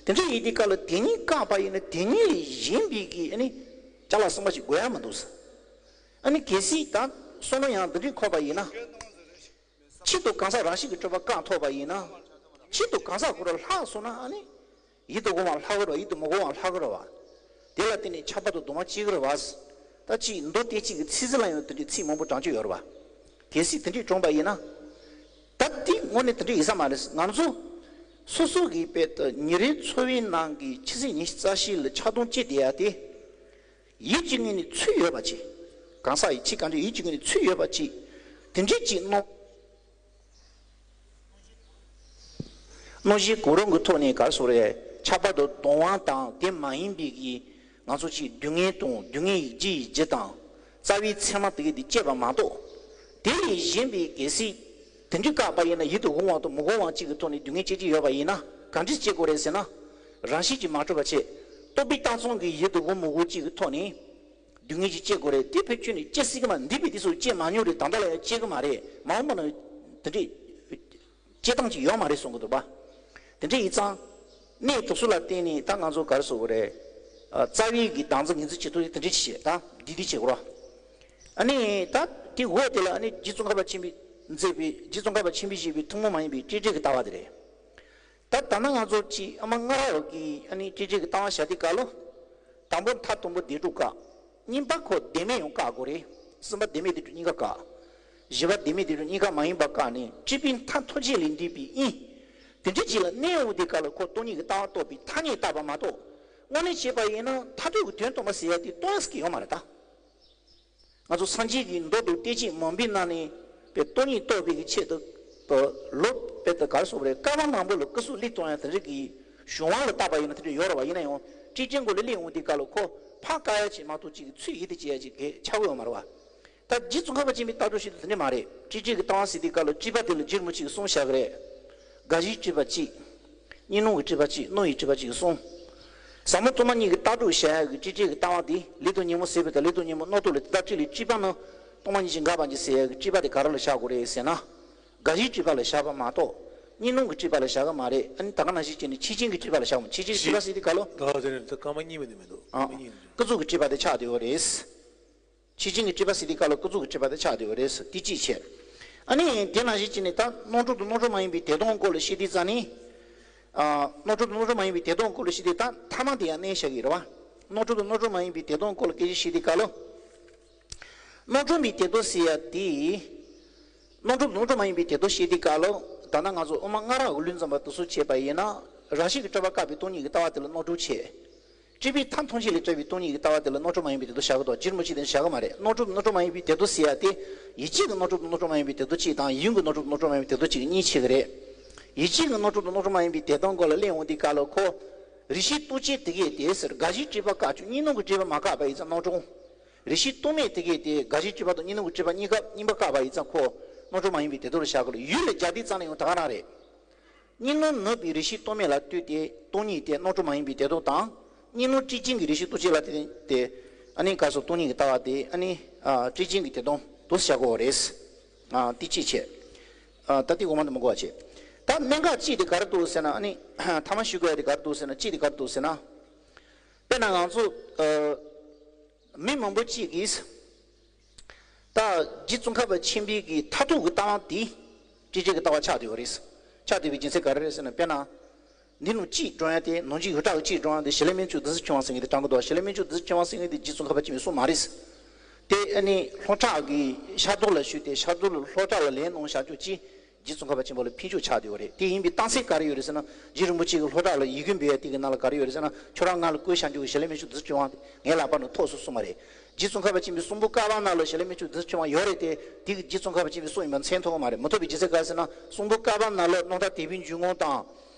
དེ་འདྲ་ཡིན་དུས་སྐབས་ལ་དེ་གཉིས་བཀག་པ་ཡིན་ན་དེ་གཉིས་ལས་གཞན་པའི་གི་ཨ་ནི་ཅ་ལག་གསུམ་པ་ཞིག་དགོས་ཡ་མི་འདུག་ཟེར། ཨ་ནི་གལ་སྲིད་ད་བསམ་བློ་ཡང་འདི་འདྲས་འཁོར་བ་ཡིན་ན། ཆེད་དུ་གང་ཟག་རང་བཞིན་གྱིས་གྲུབ་པ་བཀག་ཐུབ་པ་ཡིན་ན། ཆེད་དུ་གང་ཟག་ཁོ་རང་ལྷག་སོང་ན་ཨ་ནི། ཡིད་དུ་འོང་བའང་ལྷག་གི་རེད་བ། ཡིད་དུ་མི་འོང་བའང་ལྷག་གི་རེད་བ། དེ་ལ་བརྟེན་ནས་ཆགས་པ་དང་གདུང་བ་སྐྱེ་གི་རེད་བ། ད་ཅིག་མདོ་སྡེ་གཅིག་གི་ཚིག་གཟིགས་ལ་ཡང་དེ་འདྲའི་ཚིག་མང་པོ་བགྲང་རྒྱུ་ཡོད་རེད་བ། གལ་སྲིད་དེ་འདྲས་བྱུང་བ་ཡིན་ན། ད་དེ་དངོས་གནས་དེ་འདྲས་ཡིན་ས་མ་རེད། ང་ཚོ་སོ་སོ་གི་དཔེ་ད་ཉིན་རེའི་འཚོ་བའི་ནང་གི་ཕྱི་གཟུགས་ཉི་ཤུ་རྩ་བཞི་ལ་ཆགས་སྡང་སྐྱེ་བསྡད་ཡ་དེ། ཡིད་ཀྱི་ངོས་ནས་ཚུར་ཡོད་པ་ཅིག་གང་ཟག་ཡིད་ཀྱི་གང་ཟག་ཡིད་ཀྱི་ངོས་ནས་ཚུར་ཡོད་པ་ཅིག་དེ་འདྲས་ཅིག་སྣང་། སྣང་ཞེན་གོམས་རིམ་གྱི་ཐོག་ནས་ག་རེ་ཟེར་དགོས་རེད། ཆགས་པ་དང་གདུང་བ་དང་དེ་མ་ཡིན་པའི་གི་ང་ཚོ་ཅིག་སྡུག་བསྔལ་དང་སྡུག་བསྔལ་ཡི་རྒྱུ་ཡི་རྒྱུ་དང་རྩ་བའི་མཚན་མ་དེ་ག་དེ་སྐྱེས་པ་མ་གཏོགས། དེ་ལས་གཞན་པའི་གལ་སྲིད་དེ་འདྲས་བཀག་པ་ཡིན་ན། ཡིད་དུ་འོང་བ་དང་མི་འོང་བ་གཅིག་གི་ཐོག་ནས་སྡུག་བསྔལ་སྐྱེ་གི་ཡོད་པ་ཡིན་ན་ག་འདྲས་སྐྱེ་དགོས་རེད་ཟེར་ན། རང་བཞིན་གྱིས་མ་གྲུབ་པ་བྱས། རྟོག་པས་བཏགས་ཙམ་གྱི་ཡིད་དུ་འོང་མི་འོང་གཅིག་གི་ཐོག་ནས། སྡུག་བསྔལ་ཅིག་སྐྱེ་དགོས་རེད། དེ་ཕལ་ཆེར་ནི་སྐྱེ་སྲིད་ཀྱི་མ། འདས་པའི་དུས་སུ་སྐྱེས་མ་མྱོང་རེད། ད་ལྟ་ལ་ཡང་སྐྱེ་གི་མ་རེད། མ་འོངས་པ་ན་དེ་འདྲའི་སྐྱེ་སྟངས་ཅིག་ཡོད་མ་རེད་གསུང་གི་འདུག་པ། དེ་འདྲ་ཡིན་ཙང་། གནས་དེ་ཚོ་ལ་བརྟེན་ནས་ད་ང་ཚོ་ག་རེ་ཟེར་དགོས་རེད། ཨ། རྩ་བའི་གི་བདག་འཛིན་ངོས་འཛིན་བྱེད་ཐུབ་ཡ་དེ་འདྲ་ཅིག་བྱེད། ད་འདི་འདི་བྱེད་དགོས་རེད། ཨ་ནི་ད་དེ་འོག་དེ་ལ་ཨ་ནི་རྗེ་ཙོང་ཁ་པ་ཆེན་པོས་མཛད་པའི། རྗེ་ཙོང་ཁ་པ་ཆེན་པོས་བཞེད་པའི་ཐུན་མོང་མ་ཡིན་པའི་སྤྲོས་བྲལ་གྱི་ལྟ་བ་དེ་རེད། ད་ད་ནང་ང་ཚོ་ཅིག་ཨ་མ་སྔ་རབས་ཀྱི་ཨ་ནི་སྤྲོས་བྲལ་གྱི་ལྟ་བ་བཞག་དུས་སྐབས་ལ། དང་པོ་མཐར་ཐུག་པོ་བདེ་སྡུག་བཀག་གཉིས་པ་ཁོ་བདེན་མེད་ཡང་བཀག་དགོས་རེད། གསུམ་པ་བདེན་མེད་བདེ་སྡུག་གཉིས་ཀ་བཀག་བཞི་པ་བདེན་མེད་བདེ་སྡུག་གཉིས་ཀ་མ་ཡིན་པ་བཀག་ནས་སྤྲོས་པའི་མཐར་ཐུག་རྗེས་ལས་འདས་པའི་དབྱིངས། དེ་འདྲ་ཅིག་ལ་གནས་ཡོང་དུས་སྐབས་ལ་ཁོ་སྟོང་ཉིད་ཀྱི་ལྟ་བ་རྟོགས་པའི་ཐ་སྙད་བཏགས་པ་མ་གཏོགས། དངོས་གནས་བྱས་པ་ཡིན་ན་མཐར་ཐུག་གི་དོན་སྟོང་པ་ཟེར་ཡ་དེ་སྟོང་ཡག་ཟེར་གྱི་ཡོད་མ་རེད་ད། ང་ཚོ་སངས་རྒྱས་ཀྱི་མདོ་དང་བསྟན་བཅོས་མང་པོའི་ནང་ནས་པའི་སྟོང་ཉིད་རྟོགས་པའི་གི་ཆེད་དུ། ལོ་དཔེ་དེ་ག་རེ་ཟེར་དགོས་རེད། བསྐལ་པ་མང་པོ་ལ་སྐུ་གཟུགས་བློས་གཏོང་ཡ་དེ་འདྲ་གི་གཞུང་དབང་ལ་བཏགས་པ་ཡིན་ན་དེ་འདྲ་ཡོད་རེད་བ། ཡིན་ན་ཡང་སྤྲོས་བྲལ་སྒོ་ལ་སླེབས་འོང་དུས་སྐབས་ལ་ཁོ་ཕར་བཀག་ཡ་ཅིག་མ་གཏོགས་ཅིག་ཚུར་ཡིད་དུ་བྱེད་ཡ་ཅིག་གལ་ཆགས་ཀྱི་ཡོད་མ་རེད་བ། ད་རྗེ་ཙོང་ཁ་པ་ཆེན་པོའི་ལྟ་གྲུབ་བཤད་དུས་དེ་འདྲ་མ་རེད། སྤྲོས་བྲལ་གྱི་ལྟ་བ་ཟེར་དུས་སྐབས་ལ་སྤྲོས་པ་དེ་ལ་རྒྱུ་རིན་པོ་ཆེ་གསུམ་བཞག་གི་རེད། དགག་གཞིའི་སྤྲོས་པ་གཅིག་གཉིས་སྣང་གི་སྤྲོས་པ་གཅིག་སྣང་བའི་སྤྲོས་པ་གཅིག་གསུམ། ཟབ་མོ་སྟོང་པ་ཉིད་ཀྱི་ལྟ་གྲུབ་བྱ་ཡག་གི་སྤྲོས་བྲལ་གྱི་ལྟ་བ་དེ་ལས་དང་ཉོན་མོངས་ཟད་པའི་མཐར། ལས་དང་ཉོན་མོངས་རྣམ་རྟོག་ལས་འདས། བདག་སྤྲོས་ལས་སྤྲོས་པ་ནི་སྟོང་པ་ཉིད་ཀྱིས་འགགས་པར་འགྱུར་ཟེར་ཡག་གི་སྤྲོས་པ་དེ་ག་རེ་ལ་བཞག་དགོས་རེད་ཟེར་ན། དགག་གཞིའི་སྤྲོས་པ་ལ་བཞག་པ་མ་གཏོགས་གཉིས་སྣང་གི་སྤྲོས་པ་ལ་བཞག་གི་མ་རེད། ཨ་ནི་ད་ག་ནང་བཞིན་བྱས་ནས་ཆོས་ཅན་གྱི་སྤྲོས་པ་ལ་བཞག་མ། ཆོས་ཅན་གྱི་སྤྲོས་པ་ཟེར་དུས་སྐབས་ལ། ད་དེ་ནི་ད་སྐར་མ་གཉིས་པ་ནི་མི་འདུག་ཨ། སྐར་མ་གཉིས་ནི། ཀུན་རྫོབ་ཀྱི་སྤྲོས་པ་དེ་ཆགས་བསྡད་ཡོད་རེད། ཆོས་ཅན་གྱི་སྤྲོས་པ་ཟེར་དུས་སྐབས་ལ་ཀུན་རྫོབ་ཀྱི་སྤྲོས་པ་དེ་ཆགས་བསྡད་ཡོད་རེད། དེ་གཅིག་བྱས། ཨ་ནི་དེ་ནང་བཞིན་བྱས་ནས་ད་རྣམ་གྲོལ་དང་རྣམ་གྲོལ་མ་ཡིན་པའི་བདེན་སྟོབས་སྐོར་ལ་བཤད་དུས་ཙང་ནི། ཨ། རྣམ་གྲོལ་དང་རྣམ་གྲོལ་མ་ཡིན་པའི་བདེན་སྟོབས་སྐོར་ལ་བཤད་དུས་ད་ཐ་མ་དེ་ཡང་བསྣན་བཞག་གི་རེད་བ། རྣམ་གྲོལ་དང་རྣམ་གྲོལ་མ་ཡིན་པའི་བདེན་སྟོབས་སྐོར་ལ་སྐད་ཆ་བཤད་དུས་སྐབས་ལ། རྣམ་གྲོལ་མའི་བདེན་སྟོབས་ཟེར་ཡ་དེ། རྣམ་གྲོལ་དང་རྣམ་གྲོལ་མ་ཡིན་པའི་བདེན་སྟོབས་བཤད་དུས་སྐབས་ལ། ད་ལྟ་ང་ཚོ་དབུ་མ་སྔ་རབས་ཀྱི་ལུགས་འཛིན་པ་དེ་ཚོ་བྱས་པ་ཡིན་ན། རང་བཞིན་གྱིས་སྤྲོས་པ་བཀག་པའི་སྟོང་ཉིད་ཀྱི་ལྟ་བ་དེ་ལ་རྣོ་གྲུབ་བྱེད། སྤྲོས་པའི་མཐའ་མཐོང་ཆོས་ལས་སྤྲོས་པའི་སྟོང་ཉིད་ཀྱི་ལྟ་བ་དེ་ལ་རྣོ་གྲུབ་མ་ཡིན་པའི་དེ་དག་བཞག་གི་འདུག་རྗེ་རིན་པོ་ཆེས་དེ་བཞག་གི་མ་རེད། རྣོ་གྲུབ་རྣོ་གྲུབ་མ་ཡིན་པའི་དེ་དག་ཟེར་ཡ་དེ། ཡིད་ཆེས་ཀྱི་རྣོ་གྲུབ་རྣོ་གྲུབ་མ་ཡིན་པའི་དེ་དག་གཅིག་དང་། ཡིད་ཀྱི་རྣོ་གྲུབ་རྣོ་གྲུབ་མ་ཡིན་པའི་དེ་དག་གཅིག་གཉིས་ཕྱེ་གི་རེད། ཡིད་ཆེས་ཀྱི་རྣོ་གྲུབ་རྣོ་གྲུབ་མ་ཡིན་པའི་དེ་དག་སྐོར་ལ་གླེང་འོང་དུས་སྐབས་ལ་ཁོ། རེ་ཞིག་རྟོག་བཅས་དེ་སྐད་དེ་ཟེར། དགག་བྱའི་སྤྲོས་པ་བཀག་ཆོག་གཉིས་སྣང་གི་སྤྲོས་པ་མ་བཀག་པ་ཡིན་ཙང་རྣོ་གྲུབ། རེ་ཞིག་རྟོག་མེད་དེ་སྐད་དེ་དགག་བྱའི་སྤྲོས་པ་དང་གཉིས་སྣང་གི་སྤྲོས་པ་གཉིས་ཀ་གཉིས་པ་བཀག་པ་ཡིན་ཙང་ཁོ། རྣོ་གྲུབ་མ་ཡིན་པའི་དེ་དག་ལ་བཞག་གི་ལ། ཡུལ་ལ་སྦྱར་དུས་ཙམ་ལ་ཡང་ད་ག་རང་རེད། གཉིས་སྣང་ནུབ་པའི་རེ་ཞིག་རྟོག་མེད་ལ་ལྟོས་ཏེ་སྟོང་ཉིད་དེ་རྣོ་གྲུབ་མ་ཡིན་པའི་དེ་དག་དང་། གཉིས་སྣང་སྤྲོས་ཅན་གྱི་རེ་ཞིག་རྟོག་བཅས་ལ་ལྟོས་ཏེ། ཨ་ནི་ག་སོགས་སྟོང་ཉིད་ཀྱི་ལྟ་བ་དེ་ཨ་ནི། ཨ། སྤྲོས་ཅན་གྱི་དེ་དག་ཏུ་བཞག་གོ་རེད། ཨ། དེ་གཅིག་བྱས། ཨ། ད་དེ་འོག་མ་དེ་མི་གོ་བ་བྱས། ད་གནད་འགག་གཅིག་དེ་ག་རེ་འདུག་ཟེར་ན། ཨ་ནི་ཐ་མ་ཞུ་དགོས་ཡ་དེ་ག་རེ་འདུག་ཟེར་ན། གཅིག་དེ་ག་རེ་འདུག་ཟེར་ན། དཔེར་ན་ང་ཚོ། ཨ། མི་མང་པོ་གཅིག་གིས། ད་རྗེ་ཙོང་ཁ་པ་ཆེན་པོའི་གི་མཐར་ཐུག་གི་ལྟ་བ་དེ། སྤྲོས་བྲལ་གྱི་ལྟ་བ་ཆགས་བསྡད་ཡོད་རེད། ཆགས་བསྡད་པའི་རྒྱུ་མཚན་ག་རེ་རེད་ཟེར་ན། དཔེར་ན། འདི་ནང་གཅིག་སྒྲོན་ཡ་དེ། ནང་གཅིག་ཡོད་གྲགས་ཀྱི་གཅིག་སྒྲོན་ཡ་དེ་ཞལ་ལས་མན་ཆོད་བདུན་ཚིགས་ཆོས་དབང་ཟེར་མཁན་དེ་དྲངས་གི་འདུག་ཞལ་ལས་མན་ཆོད་བདུན་ཚིགས་ཆོས་དབང་ཟེར་མཁན་དེ་རྗེ་ཙོང་ཁ་པ་ཆེན་པོའི་གསུང་མ་རེད། དེ་ཨ་ནི་ལྷོ་བྲག་གི་ཤར་རྡོར་ལ་བཞུགས་ཏེ། ཤར་རྡོར་ལ་ལྷོ་བྲག་ལ་ལན་གནང་བཞག་རྒྱུ་ཅིག་རྗེ་ཙོང་ཁ་པ་ཆེན་པོ་ལ་ཕན་ཆོད་ཆགས་བསྡད་ཡོད་རེད། དེ་ཡིན་པའི་རྟགས་མཚན་ག་རེ་ཡོད་རེད་ཟེར་ན། རྗེ་རིན་པོ་ཆེ་གིས་ལྷོ་བྲག་ལ་ཡིག་མགོན་འབུལ་ཡ་དེ་གི་ནང་ལ་ག་རེ་ཡོད་རེད་ཟེར་ན། ཁྱོད་རང་ང་ལ་བསྐུར་བཞག་རྒྱུ་གི་ཞལ་ལས་མན་ཆོད་བདུན་ཚིགས་ཆོས་དབང་དེ་ངའི་ལག་པ་ནང་ཐོགས་སོང་གསུངས་པ་རེད། རྗེ་ཙོང་ཁ་པ་ཆེན་པོའི་གསུང་འབུམ་བསྐལ་པ་ནང་ལ་ཞལ་ལས་མན་ཆོད་བདུན་ཚིགས་ཆོས་དབང་ཡོད་རེད་དེ། དེ་གི་རྗེ་ཙོང་ཁ་པ་ཆེན་པོའི་གསུང་ཡིན་པ་མཚན་ཐོགས་གི་མ་རེད། མི་ཐོགས་པའི་རྒྱུ་མཚན་ག་རེ་ཟེར་ན། གསུང་འབུམ་བསྐལ་པ་ནང་ལ་རྣམ་ཐར་དད་པའི་འཇུག་ངོགས་དང་།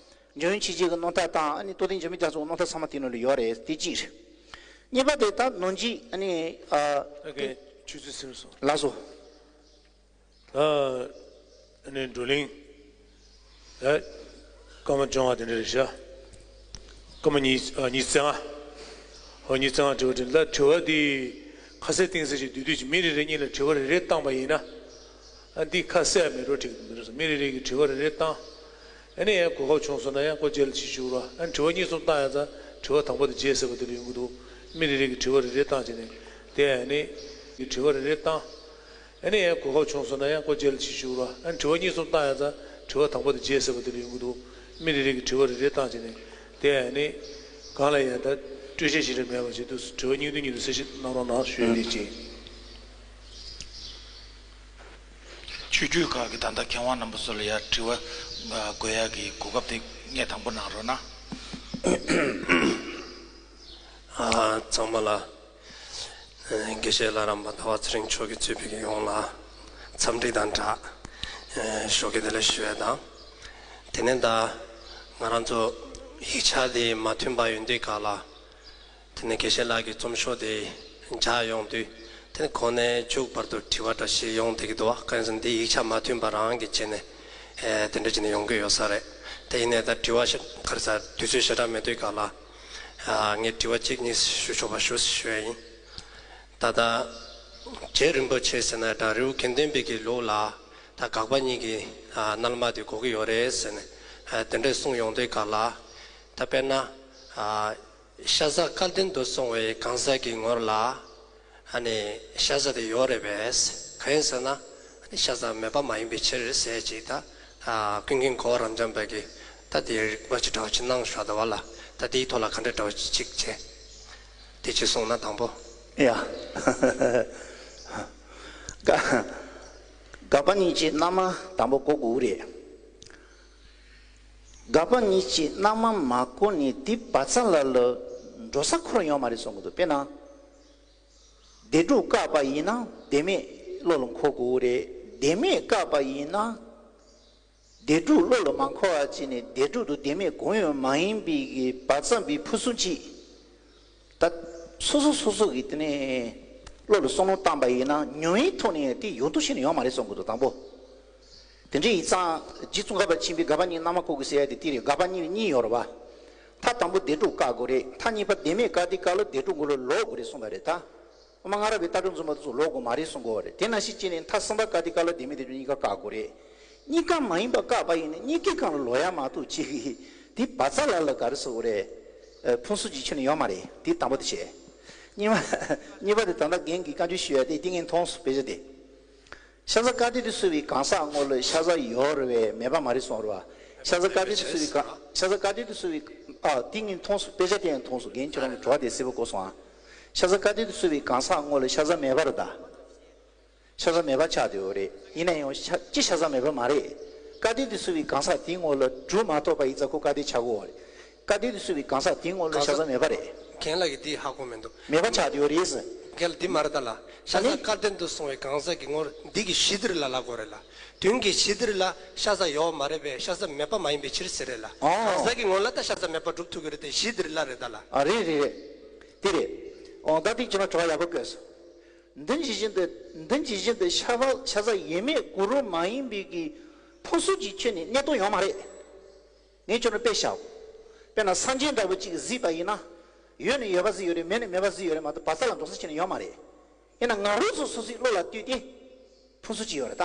འཇམ་དབྱངས་ཆོས་རྗེ་གི་རྣམ་ཐར་དང་། ཨ་ནི་རྟོགས་ལྡན་འཇིགས་མེད་རྒྱ་མཚོ་གི་རྣམ་ཐར་ཚང་མ་དེ་ནང་ལ་ཡོད་རེད། དེ་གཅིག་རེད། གཉིས་པ་དེ་ད་ནང་གཅིག་ཨ་ནི། ཨ། ད་གིན་ཆུ་ཚོད་ཟིན་སོང་། ལགས་སོ། ད་ཨ་ནི་བགྲོ་གླེང་། ད་སྐར་མ་བཅོ་ལྔ་དེ་འདྲ་རེད་ཤག་སྐར་མ་ཉི་ཨ་ཉི་ཤུ་རྩ་ལྔ། ཨོ། ཉི་ཤུ་རྩ་ལྔ་དྲི་བ་དྲིས་ལན། ད་དྲི་བ་འདི་ཁ་གསལ་གཏིང་གསལ་ཞིག་བསྡུས་བསྡུས་ཀྱིས་མི་རེ་རེ་གཉིས་ལ་དྲི་བ་རེ་རེ་བཏང་པ་ཡིན་ན། ཨ། འདི་ཁ་གསལ་མེད་འགྲོ་འགྲིག་མི་འདུག་མི་རེ་རེ་གིས་དྲི་བ་རེ་རེ་བཏང་། ཨ་ནི་ཡང་གོ་སྐབས་བྱུང་སོང་ན་ཡང་སྐོར་རྗེས་ལ་ཅིག་ཞུ་རོགས། ཨ་ནི་དྲི་བ་གཉིས་གསུམ་བཏང་ཡ་ཙང་དྲི་བ་དང་པོ་དེ་རྗེས་ཟེར་བ་དེ་ལ་ཡོང་གི་འདུག་མི་རེ་རེ་གིས་དྲི་བ་རེ་རེ་བཏང་བྱས་ནས། དེ་ཨ་ནི་གིས་དྲི་བ་རེ་རེ་བཏང་། ཨ་ནི་ཡང་གོ་སྐབས་བྱུང་སོང་ན་ཡང་སྐོར་རྗེས་ལ་ཅིག་ཞུ་རོགས། ཨ་ནི་དྲི་བ་གཉིས་གསུམ་བཏང་ཡ་ཙང་དྲི་བ་དང་པོ་དེ་རྗེས་ཟེར་བ་དེ་ལ་ཡོང་གི་འདུག་མི་རེ་རེ་གིས་དྲི་བ་རེ་རེ་བཏང་བྱས་ནས། དེ་ཨ་ནི་གང་ལ་ཡང་ད་སྤྲོས་བཤད་ཞིག་རེ་མེད་པ་བྱས་དུས་དྲི་བ་གཉིས་བདུན་གཉིས་བདུན་གསལ་བཤད་གནང་རོགས་གནང་ཞུ་ཡ་དེ་བྱས། ཆོས་བརྒྱུད་ཁག་གི་ད་ལྟ་མཁས་དབང་རྣམ་པ་ཚོ་ལ་ཡ་དྲི་བ་ཨ་འགོད་ཡག་གི་གོ་སྐབས་དེ་ངས་དང་པོ་གནང་རོགས་གནང་། ཨ། ཚང་མ་ལ། ཨ། དགེ་བཤེས་ལྷ་རམས་པ་ཟླ་བ་ཚེ་རིང་མཆོག་གིས་གཙོས་པའི་ཡོངས་ལ་འཚམས་འདྲི་དང་སྦྲགས། ཨ། ཞོགས་ཀྱི་བདེ་ལེགས་ཞུ་ཡ་དང་། དེ་ནས་ད་ང་རང་ཚོ་ཡིག་ཆ་དེ་མ་ཐོན་པ་ཡོད་དུས་སྐབས་ལ། དེ་ནས་དགེ་བཤེས་ལགས་ཀྱི་རྩོམ་ཤོག་དེ་མཇལ་ཡོང་དུས། དེ་ནས་གོང་ནས་མཇུག་བར་དུ་དྲི་བ་འདྲ་ཞིག་ཡོང་བསྡད་ཀྱི་འདུག་བ། གང་ཡིན་ཟེར་ན་འདི་ཡིག་ཆ་མ་ཐོན་པ་རང་གི་བྱས་ནས། ཨེ། དེ་འདྲ་བྱས་ནས་ཡོང་གི་ཡོད་ས་རེད། དེ་ཡིན་ནའི་ད་དྲི་བ་ཞིག་ག་རེ་ཟེར། དུས་ཚོད་ཞེ་དྲག་མེད་དུས་སྐབས་ལ། ཨ། ངས་དྲི་བ་གཅིག་གཉིས་ཞུ་ཆོག་པ་ཞུ་ཞུ་ཡ་ཡིན། ད་ལྟ་རྗེ་རིན་པོ་ཆེ་ཟེར་ན་ད་རི་བོ་དགེ་ལྡན་པའི་གི་ལུགས་ལ། ད་དགག་པ་གཉིས་ཀྱི། ཨ། རྣལ་མ་དེ་དགོས་ཀྱི་ཡོད་རེད་ཟེར་ནས། ཨ། དེ་འདྲས་གསུངས་ཡོང་དུས་སྐབས་ལ། ད་དཔེར་ན། ཨ། ཤ་ཟ་སྐལ་ལྡན་དུ་སོང་བའི་གང་ཟག་གི་ངོར་ལ། ཨ་ནི་ཤ་ཟ་དེ་ཡོད་རེད་པས། གང་ཡིན་ཟེར་ན། ཨ་ནི་ཤ་ཟ་མེད་པ་མ་ཡིན་པའི་ཕྱིར་ཟེར་ཅིག་ད། ཨ། ཀུན་མཁྱེན་གོ་བ་རབ་འབྱམས་པ་གིས་ད་དེ་རིགས་པ་ཅིག་འདྲ་བོ་ཅིག་གནང་བཞག་འདུག་བ་ལ། ད་དེའི་ཐོག་ལ་ག་འདྲ་འདྲ་བོ་ཅིག་བྱས། དེ་ཅིག་གསུངས་ན་དང་པོ། ཡ། དགག་དགག་པ་གཉིས་ཀྱི་རྣལ་མ་དང་པོ་གོ་དགོས་རེད། དགག་པ་གཉིས་ཀྱི་རྣལ་མ་མ་གོ་ནས་དེ་བ་ཙ་ལ་ལ་འགྲོ་ས་ཁོ་རང་ཡོད་མ་རེད་གསུང་གི་འདུག་དཔེར་ན། བདེན་གྲུབ་བཀག་པ་ཡིན་ན་བདེན་མེད་བློ་ལ་འཁོར་དགོས་རེད། བདེན་མེད་བཀག་པ་ཡིན་ན། བདེན་གྲུབ་བློ་ལ་མ་འཁོར་བ་བྱས་ནས་བདེན་གྲུབ་དང་བདེན་མེད་གང་ཡང་མ་ཡིན་པའི་གི་བ་ཙམ་པའི་ཕུན་སུམ་ཅིག་ད་སོ་སོ་སོ་སོ་གི་དེ་ནས་བློ་ལ་བསམ་བློ་བཏང་པ་ཡིན་ན་ཉམས་ཡིན་ཐོག་ནས་དེ་ཡོང་དུ་ཤེས་ནས་ཡོང་མ་རེད་གསུང་གི་འདུག་དང་པོ། དེ་འདྲ་ཡིན་ཙང་རྗེ་ཙོང་ཁ་པ་ཆེན་པོས་དགག་པ་གཉིས་རྣལ་མ་གོ་དགོས་ཟེར་ཡ་དེ་དེ་རེད། དགག་པ་གཉིས་གཉིས་ཡོད་རེད་བ། མཐའ་དང་པོ་བདེན་གྲུབ་བཀག་དགོས་རེད། མཐའ་གཉིས་པ་བདེན་མེད་བཀག་དུས་སྐབས་ལ་བདེན་གྲུབ་མགོ་ལ་ལོག་དགོས་རེད་གསུངས་པ་རེད་ད། དབུ་མ་སྔ་རབས་པའི་ལྟ་གྲུབ་འཛིན་པ་དེ་ཚོ་ལོག་དགོས་མ་རེད་གསུང་གི་ཡོད་རེད། དེ་ནང་བཞིན་བྱས་ནས་མཐའ་གསུམ་པ་བཀག་དུས་སྐབས་ལ་བདེན་མེད་བདེན་གྲུབ་གཉིས་ཀ་བཀག་དགོས་རེད། གཉིས་ཀ་མ་ཡིན་པ་བཀག་པ་ཡིན་ན་གཉིས་ཀའི་སྒང་ལ་ལོག་ཡ་མ་གཏོགས་ཅིག་དེ་བ་ཙ་ལ་ལ་ག་རེ་ཟེར་དགོས་རེད། ཨ། ཕུན་སུམ་ཅིག་ཁྱོན་ནས་ཡོད་མ་རེད། དེ་དང་པོ་དེ་བྱས། གཉིས་པ། གཉིས་པ་དེ་ད་ལྟ་རྒན་གྱིས་བཀའ་འགྱུར་ཞུ་ཡ་དེ་དེ་ངས་མཐོང་སོང་། དཔེ་ཆ་དེ། ཤ་ཟ་སྐལ་ལྡན་དུ་གསོལ་བའི་གང་ཟག་ངོ་ལ་ཤ་ཟ་ཡོད་རེད་པས་མེད་པ་མ་རེད་གསུངས་རེད་བ། ཤ་ཟ་སྐལ་ལྡན་དུ་གསོལ་བའི་གང་། ཤ་ཟ་སྐལ་ལྡན་དུ་གསོལ་བའི། ཨ། དེ་ངས་མཐོང་སོང་། དཔེ་ཆ་དེ་ཡང་མཐོང་སོང་། རྒན་ཁྱོད་རང་གི་དྲི་བ་དེ་གསལ་པོ་གོ་སོང་ཨ། ཤ་ཟ་སྐལ་ལྡན་དུ་གསོལ་བའི་གང་ཟག་ངོ་ལ་ཤ་ཟ་མེད་པ་རེད་ད། ཤ་ཟ་མེད་པ་ཆགས་བསྡད་ཡོད་རེད། ཡིན་ན་ཡང་ཤ་ཅི་ཤ་ཟ་མེད་པ་མ་རེད། སྐལ་ལྡན་དུ་གསོལ་བའི་གང་ཟག་དེའི་ངོ་ལ་གྲུབ་མ་ཐོབ་པ་ཡིན་ཙང་ཁོ་སྐལ་ལྡན་ཆགས་ཀྱི་ཡོད་རེད། སྐལ་ལྡན་དུ་གསུངས་པའི་གང་ཟག་དེའི་ངོ་ལ་ཤ་ཟ་མེད་པ་རེད། རྒན་ལགས་ཀྱིས་འདི་ཧ་གོ་མི་འདུག་མེད་པ་ཆགས་བསྡད་ཡོད་རེད་ཟེར། རྒན་ལགས་འདི་མ་རེད་ད་ལ། ཤ་ཟ་ཨ་ནི། སྐལ་ལྡན་དུ་གསུངས་པའི་གང་ཟག་གི་ངོར་འདི་གི་གཞི་འདིར་ལ་ལབ་དགོས་རེད་ལ། དོན་གྱི་གཞི་འདིར་ལ་ཤ་ཟ་ཡོད་མ་རེད་པས། ཤ་ཟ་མེད་པ་མ་ཡིན་པའི་ཕྱིར་ཟེར་རེད་ལ། ཨོ། གང་ཟག་གི་ངོ་ལ་ད་ཤ་ཟ་མེད་པ་སྒྲུབ་ཐུབ་ཀྱི་རེད་དེ། གཞི་འདིར་ལ་རེད་ད་ལ། ཨ་རེད་རེད་རེད། དེ་རེད། ཨོ་ད་དེ་ཁྱེད་རང་དྲི་བ་ཡག་པོ་བཀོད་སོང་། འདི་ཇི་བཞིན་དུ། འདི་ཇི་བཞིན་དུ་ཤ་བ་ཤ་ཟ་ཡས་མས་གུ་རུ་མ་ཡིན་པའི་གི་ཕུན་སུམ་ཅན་ཁྱོན་ནས་གནས་སྟངས་ཡོད་མ་རེད། ངས་ཁྱོད་རང་དཔེ་བཞག། དཔེར་ན་སངས་རྒྱས་འདྲ་བོ་ཅིག་གཟིགས་པ་ཡིན་ན། ཡོད་ན་ཡོད་པ་གཟིགས་ཡོད་རེད། མེད་ན་མེད་པ་གཟིགས་ཡོད་རེད་མ་གཏོགས་བར་མཚམས་ལ་འགྲོ་ས་ཁྱོན་ནས་ཡོད་མ་རེད། ཡིན་ན་ང་རང་ཚོ་སོ་སོའི་བློ་ལ་ལྟོས་ཏེ། ཕུན་སུམ་ཅན་ཡོད་རེད་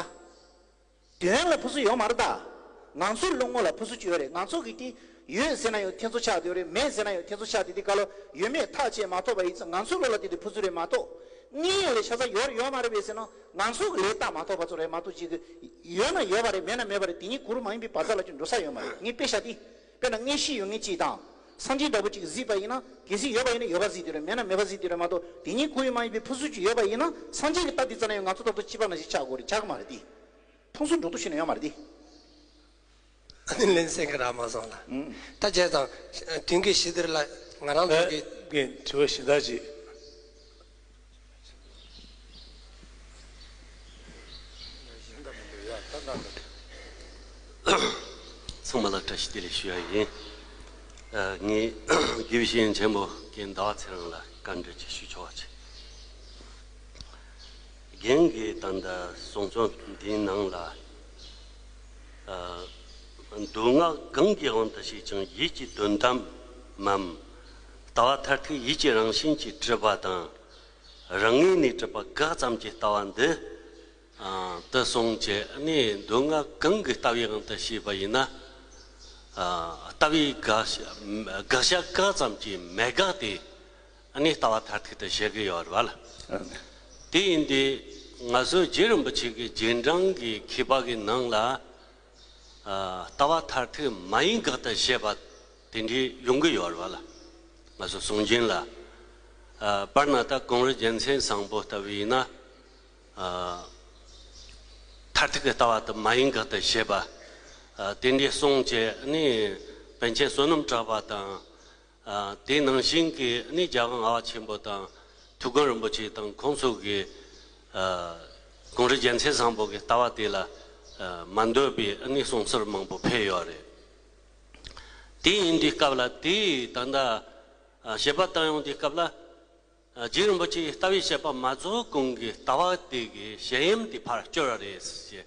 ད། དོན་ལ་ཕུན་སུམ་ཡོད་མ་རེད་ད། ང་ཚོའི་བློ་ངོ་ལ་ཕུན་སུམ་ཅན་ཡོད་རེད། ང་ཚོ་གིས་དེ་ཡོད་ཟེར་ན་ཡང་ཐེ་ཚོམ་ཆགས་བསྡད་ཡོད་རེད། མེད་ཟེར་ན་ཡང་ཐེ་ཚོམ་ཆགས་བསྡད་དེ་ག་ལོ་ཡོད་མེད་ཐག་བཅད་མ་ཐུབ་པ་ཡིན་ཙང་ང་ཚོའི་བློ་ལ་དེ་དེ་ཕུན་སུམ་རེད་མ་གཏོགས། དངོས་ཡོད་ལ་ཤ་ཟ་ཡོད་རེད་ཡོད་མ་རེད་པས་ཟེར་ན་ང་ཚོ་གི་ལས་བལྟ་མ་ཐུབ་པ་ཚོ་རེད་མ་གཏོགས། ཅིག་གི་ཡོད་ན་ཡོད་པ་རེད། མེད་ན་མེད་པ་རེད། དེ་གཉིས་གུ་རུ་མ་ཡིན་པའི་བར་མཚམས་ལ་ཅིག་འགྲོ་ས་ཡོད་མ་རེད། ངས་དཔེ་བཞག་དེ། དཔེར་ན་མངོན་ཤེས་ཡོད་མཁན་གཅིག་དང་། སངས་རྒྱས་འདྲ་བོ་ཅིག་གཟིགས་པ་ཡིན་ན། གལ་སྲིད་ཡོད་པ་ཡིན་ན་ཡོད་པ་གཟིགས་དེ་རེད། མེད་ན་མེད་པ་གཟིགས་དེ་རེད་མ་གཏོགས། དེ་གཉིས་གུ་རུ་མ་ཡིན་པའི་ཕུན་སུམ་ཅན་ཡོད་པ་ཡིན་ན་སངས་རྒྱས་ཀྱི་ལྟ་དེ་ཙམ་ན་ཡང་ང་ཚོ་ལྟ་བུ་ཚོ་སྐྱིད་པ་ནང་བཞིན་ཆགས་དགོས་རེད། ཆགས་ཀྱི་མ་རེད་དེ། ཕུན་སུམ་འགྲོ་ལྡོག་ཤེས་ན་ཡོད་མ་རེད་དེ། ཨ་ནི་ལན་གསལ་གྱི་རག་མ་སོང་ལ། ཨང་། ད་བྱས་ཙང་དོན་གྱི་གཞི་འདིར་ལ་ང་རང་ཚོ་གི། ཨེ། དྲི་བ་གཞན་དག་ཅིག་ཚང་མ་ལ་བཀྲ་ཤིས་བདེ་ལེགས་ཞུ་ཡ་ཡིན། ཨ། ངས་དགེ་བའི་བཤེས་གཉེན་ཆེན་པོ་རྒན་ཟླ་བ་ཚེ་རིང་ལ་བཀའ་འདྲི་ཅིག་ཞུ་ཆོག་པ་བྱེད། རྒན་གྱིས་ད་ལྟ་གསུང་རྩོམ་འདིའི་ནང་ལ། ཨ། མདོ་སྔགས་གང་གི་དབང་དུ་བྱས་ཀྱང་ཡིད་ཀྱི་དོན་དམ་མམ། ལྟ་བ་མཐར་ཐུག་ཡིད་ཀྱི་རང་བཞིན་གྱིས་གྲུབ་པ་དང་། རང་ངོས་ནས་གྲུབ་པ་དགག་ཙམ་གྱི་ལྟ་བ་འདི། ཨ། དེ་གསུངས་བྱས་ནས་མདོ་སྔགས་གང་གི་ལྟ་བའི་དབང་དུ་བྱས་པ་ཡིན་ན། ཨ། ལྟ་བའི་དགག་བྱ་དགག་བྱ་དགག་ཙམ་གྱིས་མི་དགག་སྟེ། ཨ་ནི་ལྟ་བ་མཐར་ཐུག་ཏུ་བྱེད་ཀྱི་ཡོད་རེད་བ་ལ། དེ་ཡིན་དུས་ང་ཚོ་རྗེ་རིན་པོ་ཆེ་གི་རྗེས་འབྲང་གི་མཁས་པ་གི་ནང་ལ། ཨ། ལྟ་བ་མཐར་ཐུག་མ་ཡིན་དགག་ཏུ་བྱེད་པ་དེ་འདྲའི་ཡོང་གི་ཡོད་རེད་བ་ལ། ང་ཚོ་གསུང་རྒྱུན་ལ། ཨ། དཔེར་ན་ད་ཀོང་རོལ་རྒྱལ་མཚན་བཟང་པོ་ལྟ་བུ་ཡིན་ན། ཨ། མཐར་ཐུག་གི་ལྟ་བ་དེ་མ་ཡིན་དགག་ཏུ་བྱེད་པ། ཨ། དེ་འདྲའི་གསུངས་བྱས་ནས་པཎ་ཆེན་བསོད་ནམས་གྲགས་པ་དང་། ཨ། དེ་ནང་བཞིན་གྱི་ནི་རྒྱལ་དབང་ལྔ་པ་ཆེན་པོ་དང་ཐུའུ་བཀྭན་རིན་པོ་ཆེ་དང་ཁོང་ཚོ་གི། ཨ། ཀོང་རོལ་རྒྱལ་མཚན་བཟང་པོ་གི་ལྟ་བ་དེ་ལ། ཨ། མ་འདོད་པའི་ནི་གསུང་ཚུལ་མང་པོ་ཕེབས་ཡོད་རེད། དེ་ཡིན་དུས་སྐབས་ལ་དེ་ད་ལྟ། ཨ། དཔྱད་པ་བཏང་ཡོང་དུས་སྐབས་ལ། ཨ། རྗེ་རིན་པོ་ཆེའི་ལྟ་བའི་དཔྱད་པ་མ་རྫོགས་གོང་གི་ལྟ་བ་དེ་གི་བཤད་ཡམ་དེ་ཕར་སྐྱོར་བ་རེད་ཟེར།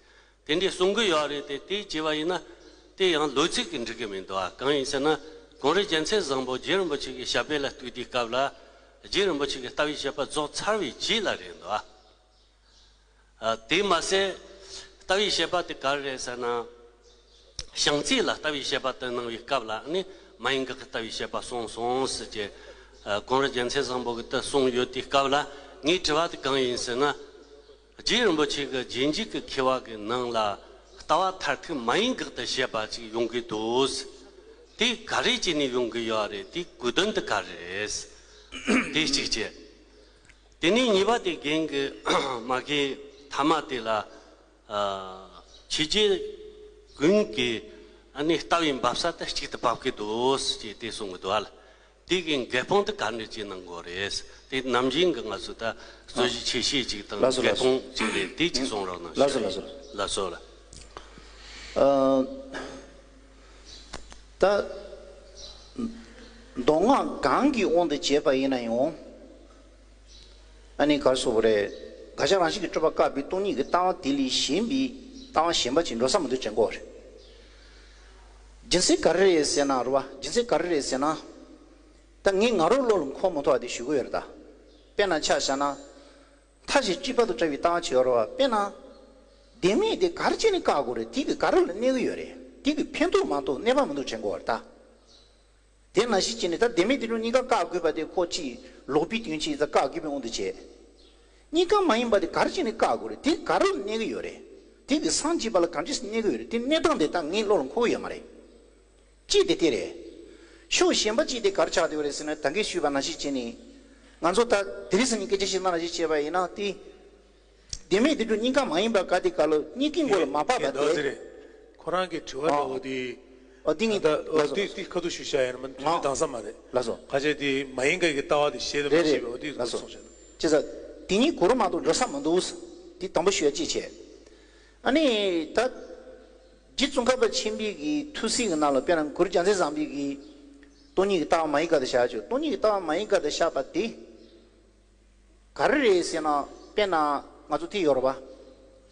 དེ་འདྲའི་གསུང་གི་ཡོད་རེད་དེ། དེ་བྱས་པ་ཡིན་ན་དེ་ཡང་ལོ་ཚིགས་ཀྱིས་འགྲིག་གི་མི་འདུག་ཨ། གང་ཡིན་ཟེར་ན་ཀོང་རོལ་རྒྱལ་མཚན་བཟང་པོ་རྗེ་རིན་པོ་ཆེ་གི་ཞབས་པད་ལ་གཏུགས་དུས་སྐབས་ལ། རྗེ་རིན་པོ་ཆེ་གི་ལྟ་བའི་དཔྱད་པ་རྫོགས་ཚར་བའི་རྗེས་ལ་རེད་འདུག་ཨ། ཨ། དེ་མ་ཟད་ལྟ་བའི་དཔྱད་པ་དེ་ག་རེ་རེད་ཟེར་ན། བྱང་རྩེ་ལ་ལྟ་བའི་དཔྱད་པ་དེ་གནང་བའི་སྐབས་ལ་ནི་མ་ཡིན་དགག་གི་ལྟ་བའི་དཔྱད་པ་གསུངས་སོང་ཟེར་གྱི། ཨ། ཀོང་རོལ་རྒྱལ་མཚན་བཟང་པོ་གིས་དེ་གསུངས་ཡོད་དུས་སྐབས་ལ་ངའི་དྲི་བ་དེ་གང་ཡིན་ཟེར་ན། རྗེ་རིན་པོ་ཆེ་གི་རྗེས་འཇུག་གི་མཁས་པ་གི་ནང་ལ་ལྟ་བ་མཐར་ཐུག་མ་ཡིན་དགག་ཏུ་བྱེད་པ་ཅིག་ཡོང་གི་འདུག་དེ་ག་རེ་བྱས་ནས་ཡོང་གི་ཡོད་རེད། དེའི་གོ་དོན་དེ་ག་རེ་རེད། དེ་གཅིག་བྱས། དེ་ནས་གཉིས་པ་དེ་རྒན་གྱིས་མ་གི་ཐ་མ་དེ་ལ། ཨ། ཕྱི་རྒྱལ་ཀུན་གྱི་ཨ་ནི་ལྟ་བའི་འབབ་ས་དེ་གཅིག་ཏུ་འབབ་ཀྱི་འདུག་ཅེས་དེ་གསུང་གི་འདུག་ཨ་ལ། དེ་གི་འགལ་སྤོང་དེ་ག་འདྲ་ཅིག་གནང་དགོས་རེད། དེ་ནམ་རྒྱུན་གྱི་ང་ཚོ་ད་རྩོད་གཞི་ཆེ་ཤོས་ཅིག་དང་། ལགས་སོ། འགལ་ལགས་སོ། སྤོང་ཅིག་རེད། དེ་ཅིག་གསུང་རོགས་གནང་། ལགས་སོ། ཞུ། ལགས་སོ། ལགས་སོ་ལགས། ཨ། ད་མདོ་སྔགས་གང་གི་དབང་དུ་བྱས་པ་ཡིན་ན་ཡང་། ཨ་ནི་ག་རེ་ཟེར་དགོས་རེད། དགག་བྱ་རང་བཞིན་གྱིས་གྲུབ་པ་བཀག་པའི་སྟོང་ཉིད་ཀྱི་ལྟ་བ་དེ་ལས་གཞན་པའི་ལྟ་བ་གཞན་པ་ཅིག་འགྲོ་ས་མི་འདུག་དྲན་གྱི་ཡོད་རེད། རྒྱུ་མཚན་ག་རེ་རེད་ཟེར་ན་རེད་བ། རྒྱུ་མཚན་ག་རེ་རེད་ཟེར་ན། ད་ངས་ང་རང་བློ་ལ་འཁོར་མ་ཐུབ་པ་དེ་ཞུ་གི་ཡོད་རེད་ད། དཔེར་ན་ཆ་བཞག་ན། མཐའ་བཞི་གཅིག་པ་དང་བྲལ་བའི་ལྟ་བ་ཅིག་ཡོད་རེད་བ། དཔེར་ན། བདེན་མེད་དེ་ག་རེ་བྱས་ནས་བཀག་དགོས་རེད། དེ་གིས་ག་རེ་ལ་གནོད་ཀྱི་ཡོད་རེད། དེ་གིས་ཕན་ཐོགས་མ་གཏོགས་གནོད་པ་མི་འདུག་དྲན་གྱི་ཡོད་རེད་ད། དེ་ནང་བཞིན་བྱས་ནས་ད་བདེན་མེད་བདེན་གྲུབ་གཉིས་ཀ་བཀག་དགོས་པ་དེ་ཁོ་ཅིག་ལོག་པའི་དོན་ཅིག་ཡིན་ཙང་བཀག་དགོས་པའི་དབང་དུ་བྱས། གཉིས་ཀ་མ་ཡིན་པ་དེ་ག་རེ་བྱས་ནས་བཀག་དགོས་རེད། དེ་ག་རེ་ལ་གནོད་ཀྱི་ཡོད་རེད། དེ་གིས་སངས་རྒྱས་པ་ལ་ག་འདྲས་སེ་གནོད་ཀྱི་ཡོད་རེད། དེ་གནོད་སྟངས་དེ་ད་ངའི་བློ་ལ་འཁོར་གྱི་ཡོད་མ་རེད། གཅིག་དེ་དེ་རེད། ཕྱོགས་གཞན་པ་གཅིག་དེ་ག་རེ་ཆགས་བསྡད་ཡོད་རེད་ཟེར་ན། ད་གིན་ཞུས་པ་ནང་བཞིན་བྱས་ནས། ང་ཚོ་ད་དེ་རིང་སང་ཉིན་སྐད་ཆ་བཤད་སྟངས་ནང་བཞིན་བྱས་པ་ཡིན་ན་དེ། བདེན་མེད་བདེན་གྲུབ་གཉིས་ཀ་མ་ཡིན་པ་ག་དེ་ག་ལ་གཉིས་ཀའི་མགོ་ལ་མ་བབས་པ་དེ། རེད། ཁོ་རང་གི་དྲི་བ་འདྲ་བོ་དེ། ཨ་འདི་ངས་ད་ལགས་སོ། དེ་དེ་ཁ་ཐུག་ཞུ་བྱ་ཡིན་ན་མ་འདི་ང་དང་ས་མ་རེད། ལགས་སོ། ཁ་ཆེ་དེ་མ་ཡིན་ག་གི་ལྟ་བ་དེ་ཤེས་དེ་རེད་མ་རེད། ཤེས་པའི་འོ་དེ་ལགས་སོ། གསུངས་བྱ་ན། ཅི་ཟེར། དེ་གཉིས་གོ་རུ་མ་གཏོགས་འགྲོ་ས་མི་འདུག། དེ་དང་པོ་ཞུ་ཡ་གཅིག་བྱས། ཨ་ནི་ད་རྗེ་ཙོང་ཁ་པ་ཆེན་པོའི་གི་ཐུགས་སྲས་ཀྱི་ནང་ལ་དཔེར་ན་གུ་རུ་རྒྱལ་མཚན་བཟང་པོའི་གི་སྟོང་ཉིད་ཀྱི་ལྟ་བ་མ་ཡིན་ག་དེ་བཞག་ཆོག། སྟོང་ཉིད་ཀྱི་ལྟ་བ་མ་ཡིན་ག་དེ་བཞག་པ་དེ། ག་རེ་རེད་ཟེར་ན། དཔེར་ན་ང་ཚོ་དེ་ཡོད་རེད་པ།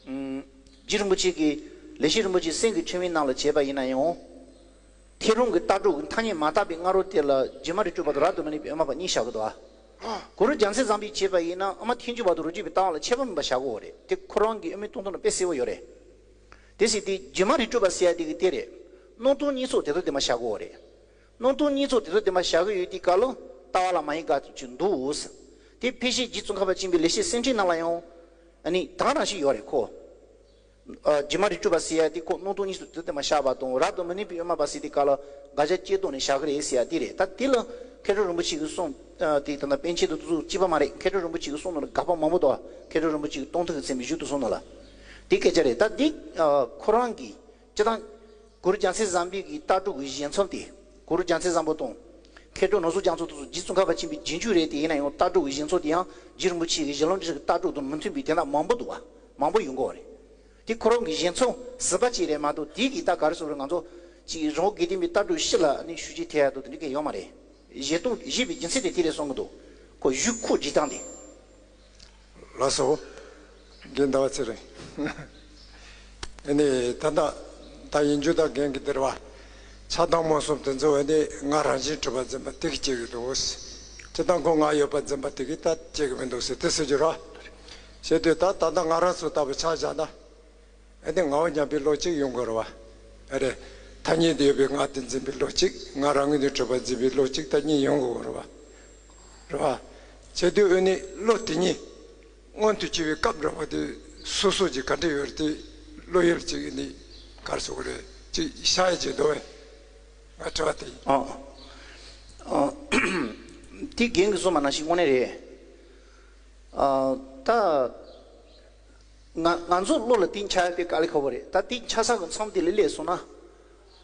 ཨུམ། རྗེ་རིན་པོ་ཆེ་གིས་ལེགས་བཤད་རིན་པོ་ཆེའི་སེང་གེའི་ཕྲེང་བའི་ནང་ལ་བྱས་པ་ཡིན་ན་ཡང་། ཐེག་རུམ་གྱི་ལྟ་གྲུབ་ཀྱི་ཐ་སྙད་མ་དག་པའི་སྔ་རོལ་དེ་ལ་རྗེ་མ་རི་ཁྲོད་པ་དང་རབ་ཏུ་མི་གནས་པའི་དབུ་མ་པ་གཉིས་བཞག་གི་འདུག་ཨ། གུ་རུ་རྒྱལ་མཚན་བཟང་པོས་བྱས་པ་ཡིན་ན་དབུ་མ་ཐལ་འགྱུར་བ་དང་རིགས་གཅོད་པའི་ལྟ་བ་ལ་ཁྱད་པར་མེད་པ་བཞག་གི་ཡོད་རེད། དེ་ཁོ་རང་གི་དབུ་མའི་སྟོང་ཐུན་ལ་དཔེ་གསལ་པོ་ཡོད་རེད། དེ་ཟེར་དེ་རྗེ་མ་རི་ཁྲོད་པ་ཟེར་ཡ་དེ་གི་དེ་རེད། སྣང་སྟོང་གཉིས་ཚོགས་དེ་ཚོ་དེ་མ་བཞག་གི་ཡོད་རེད། སྣང་སྟོང་གཉིས་ཚོགས་དེ་ཚོ་དེ་མ་བཞག་གི་ཡོད་དུས་སྐབས་ལ་ལྟ་བ་ལ་མ་ཡིན་ག་ཅིག་འདུག། དེ་ཕལ་ཆེར་རྗེ་ཙོང་ཁ་པ་ཆེན་པོའི་ལེགས་བཤད་སེང་ཕྲེང་ནང་ལ་ཡང་ཨ་ནི་ད་ག་རང་ཞིག་ཡོད་རེད་ཁོ། ཨ། རྗེ་མ་རི་ཁྲོད་པ་ཟེར་ཡ་དེ་ཁོ་སྣང་སྟོང་གཉིས་ཚོགས་དེ་ཚོ་དེ་མ་བཞག་པ་དང་རབ་ཏུ་མི་གནས་པའི་དབུ་མ་པ་ཟེར་དུས་སྐབས་ལ་དགག་བྱ་བཅད་གཏོང་ནས་བཞག་གི་རེད་ཟེར་ཡ་དེ་རེད། ད་དེ་ལ་མཁས་གྲུབ་རིན་པོ་ཆེ་གི་གསུང་ཨ། དེ་ད་ལྟ་པཎ་ཆེན་དང་དེ་ཚོ་གཅིག་པ་མ་རེད། མཁས་གྲུབ་རིན་པོ་ཆེ་གི་གསུང་ནང་ལ་དགག་པ་མང་པོ་འདུག། མཁས་གྲུབ་རིན་པོ་ཆེ་གི་སྟོང་ཐུན་གྱི་ཚད་མའི་གཞུང་དུ་སོང་ནང་ལ། དེ་སྐད་ཆ་རེད། ད་འདི་ཨ། ཁོ་རང་གིས་སྤྱིར་བཏང་གུ་རུ་རྒྱལ་མཚན་བཟང་པོའི་གི་ལྟ་གྲུབ་ཀྱི་བཞེད་མཚམས་དེ། གུ་རུ་རྒྱལ་མཚན་བཟང་པོ་དང་། མཁས་གྲུབ་ནོར་བཟང་རྒྱ་མཚོ་དེ་ཚོ་རྗེ་ཙོང་ཁ་པ་ཆེན་པོའི་རྗེས་འཇུག་རེད། དེ་ཡིན་ན་ཡང་ལྟ་གྲུབ་ཀྱི་བཞེད་མཚམས་དེ་ཡང་རྗེ་རིན་པོ་ཆེ་གི་ཞལ་ལུང་འདི་ཚོ་གི་ལྟ་གྲུབ་དང་མི་མཐུན་པའི་དེ་འདྲ་མང་པོ་འདུག་བ། མང་པོ་ཡོང་གི་ཡོད་རེད། དེ་ཁོ་རང་གི་བཞེད་མཚམས་ཟུར་པ་གཅིག་རེད་མ་གཏོགས་དེ་གི་ད་ག་རེ་ཟེར་རེད། ང་ཚོ་ཅིག་རི་བོ་དགེ་ལྡན་པའི་ལྟ་གྲུབ་སྤྱི་ལ་ནི་ཞུ་རྒྱུ་དེ་ཡ་དོ་དེ་འདྲ་གི་ཡོད་མ་རེད། བཞེད་དོན་བཞེད་པའི་རྒྱུ་མཚན་དེ་དེ་རེད་གསུང་གི་འདུག། ཁོ་ཞུ་ཁུག་བགྱིས་སྟངས་དེ། ལགས་སོ། རྒན་ཟླ་བ་ཚེ་རིང་། ཨ་ནི་ད་ལྟ་ད་ཡིན་རྒྱུ་དང་རྒན་གྱི་འདིར་བ། ཆགས་སྡང་རྨོངས་གསུམ་དེ་ཚོ་ཨ་ནི་ང་རང་བཞིན་གྲུབ་པ་འཛིན་པ་དེ་གིས་སྐྱེ་གི་འདུག། ཆགས་སྡང་ཁོ་ང་ཡོད་པ་འཛིན་པ་དེ་གིས་ད་སྐྱེ་གི་མི་འདུག་ཟེར་དེ་ཟེར་རྒྱུ་རེད། བྱས་དུས་ད་ད་ལྟ་ང་རང་ཚོ་ལྟ་བུ་ཆ་བཞག་ན། ཨ་ནི་ངའོ་སྙམ་པའི་བློ་གཅིག་ཡོང་དགོས་རེད་བ། ཨ་རེ། ཐ་སྙད་དུ་ཡོད་པའི་ང་དེ་འཛིན་པའི་བློ་གཅིག། ང་རང་ངོས་ནས་གྲུབ་པ་འཛིན་པའི་བློ་གཅིག་ད་གཉིས་ཡོང་དགོས་རེད་བ། རེད་བ། བྱས་དུས་ཨ་ནི་བློ་དེ་གཉིས་མངོན་དུ་གྱུར་བའི་སྐབས་འདྲ་བ་དེ་སོ་སོ་གྱི་ག་འདྲ་ཡོད་རེད་དེ་བློ་ཡུལ་གཅིག་ཨ་ནི་ག་རེ་ཟེར་དགོས་རེད། གཅིག་ཤར་ཡ་གཅིག་འདུག་བས། ང་དྲི་བ་དེ་ཡིན། ཨ། ཨ། དེ་རྒན་གྱིས་གསུངས་པ་ནང་བཞིན་དངོས་གནས་རེད། ཨ། ད། ང་ང་ཚོ་བློ་ལ་དེ་འཆར་ཡ་དེ་དཀའ་ལས་ཁག་པོ་རེད། ད་དེ་འཆར་ས་གི་མཚམས་དེ་ལ་སླེབས་སོང་ན།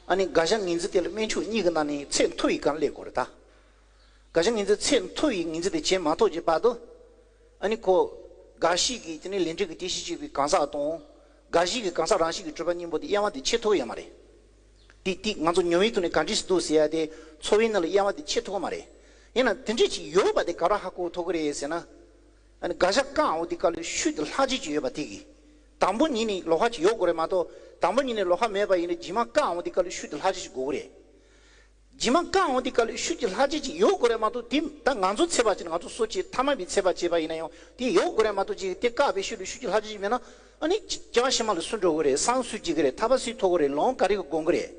ཨ་ནི་དགག་བྱ་ངེས་འཛིན་དེ་ལ་དམན་ཕྱོགས་གཉིས་ཀྱི་ནང་ནས་ཚད་མཐོ་བའི་སྒང་སླེབས་དགོས་རེད་ད། དགག་བྱ་ངེས་འཛིན་ཚད་མཐོ་བའི་ངེས་འཛིན་དེ་བྱེད་མ་ཐུབ་ཀྱི་བར་དུ། ཨ་ནི་ཁོ། དགག་གཞི་གི་དེ་ནས་ལས་འབྲས་ཀྱི་དེ་བཞིན་གཅིག་པའི་གང་ཟག་དང་། དགག་གཞི་གི་གང་ཟག་རང་བཞིན་གྱིས་གྲུབ་པ་གཉིས་པོ་དེ་དབྱེ་བ་དེ་ཕྱེ་ཐུབ་ཀྱི་ཡོད་མ་རེད། དེ་དེ་ང་ཚོ་མྱོང་བའི་ཐོག་ནས་ག་འདྲས་སེ་འདུག་ཟེར་ཡ་དེ་ཚོར་བའི་ནང་ལ་དབྱེ་བ་དེ་ཕྱེ་ཐུབ་ཀྱི་མ་རེད། ཡིན་ན་དེ་འདྲས་ཅིག་ཡོད་པ་དེ་ག་རེ་ཧ་གོ་ཐུབ་ཀྱི་རེད་ཟེར་ན། ཨ་ནི་དགག་བྱ་བཀག་འོང་དུས་སྐབས་ལ་ཤུགས་དེ་ལྷག་ཅིག་ཅིག་ཡོད་པ་དེ་གིས། དང་པོ་ཉིད་ནས་ལོགས་ཀ་ཅིག་ཡོད་དགོས་རེད་མ་གཏོགས། དང་པོ་ཉིད་ནས་ལོགས་ཀ་མེད་པ་ཡིན་ན་རྗེས་མ་བཀག་འོང་དུས་སྐབས་ལ་ཤུགས་དེ་ལྷག་ཅིག་ཅིག་དགོས་ཀྱི་རེད། རྗེས་མ་བཀག་འོང་དུས་སྐབས་ལ་ཤུགས་ཀྱི་ལྷག་ཅིག་ཅིག་ཡོད་དགོས་རེད་མ་གཏོགས། དེ་ད་ང་ཚོ་ཚད་པ་བྱས་ན་ང་ཚོ་སོ་སྐྱེ་ཐ་མལ་པའི་ཚད་པ་བྱས་པ་ཡིན་ན་ཡང་དེ་ཡོད་དགོས་རེད་མ་གཏོགས། ཅིག་དེ་བཀག་པའི་ཤུགས་ལ་ཤུགས་ཀྱི་ལྷག་ཅིག་ཅིག་མེད་ན། ཨ་ནི་སྐྱེ་བ་ཕྱི་མ་ལ་སུ་འགྲོ་གི་རེད། སངས་སུ་འགྲིག་གི་རེད། ཐར་པ་སུས་ཐོབ་གི་རེད། ལམ་ག་རེ་གིས་སྒོམ་གི་རེད།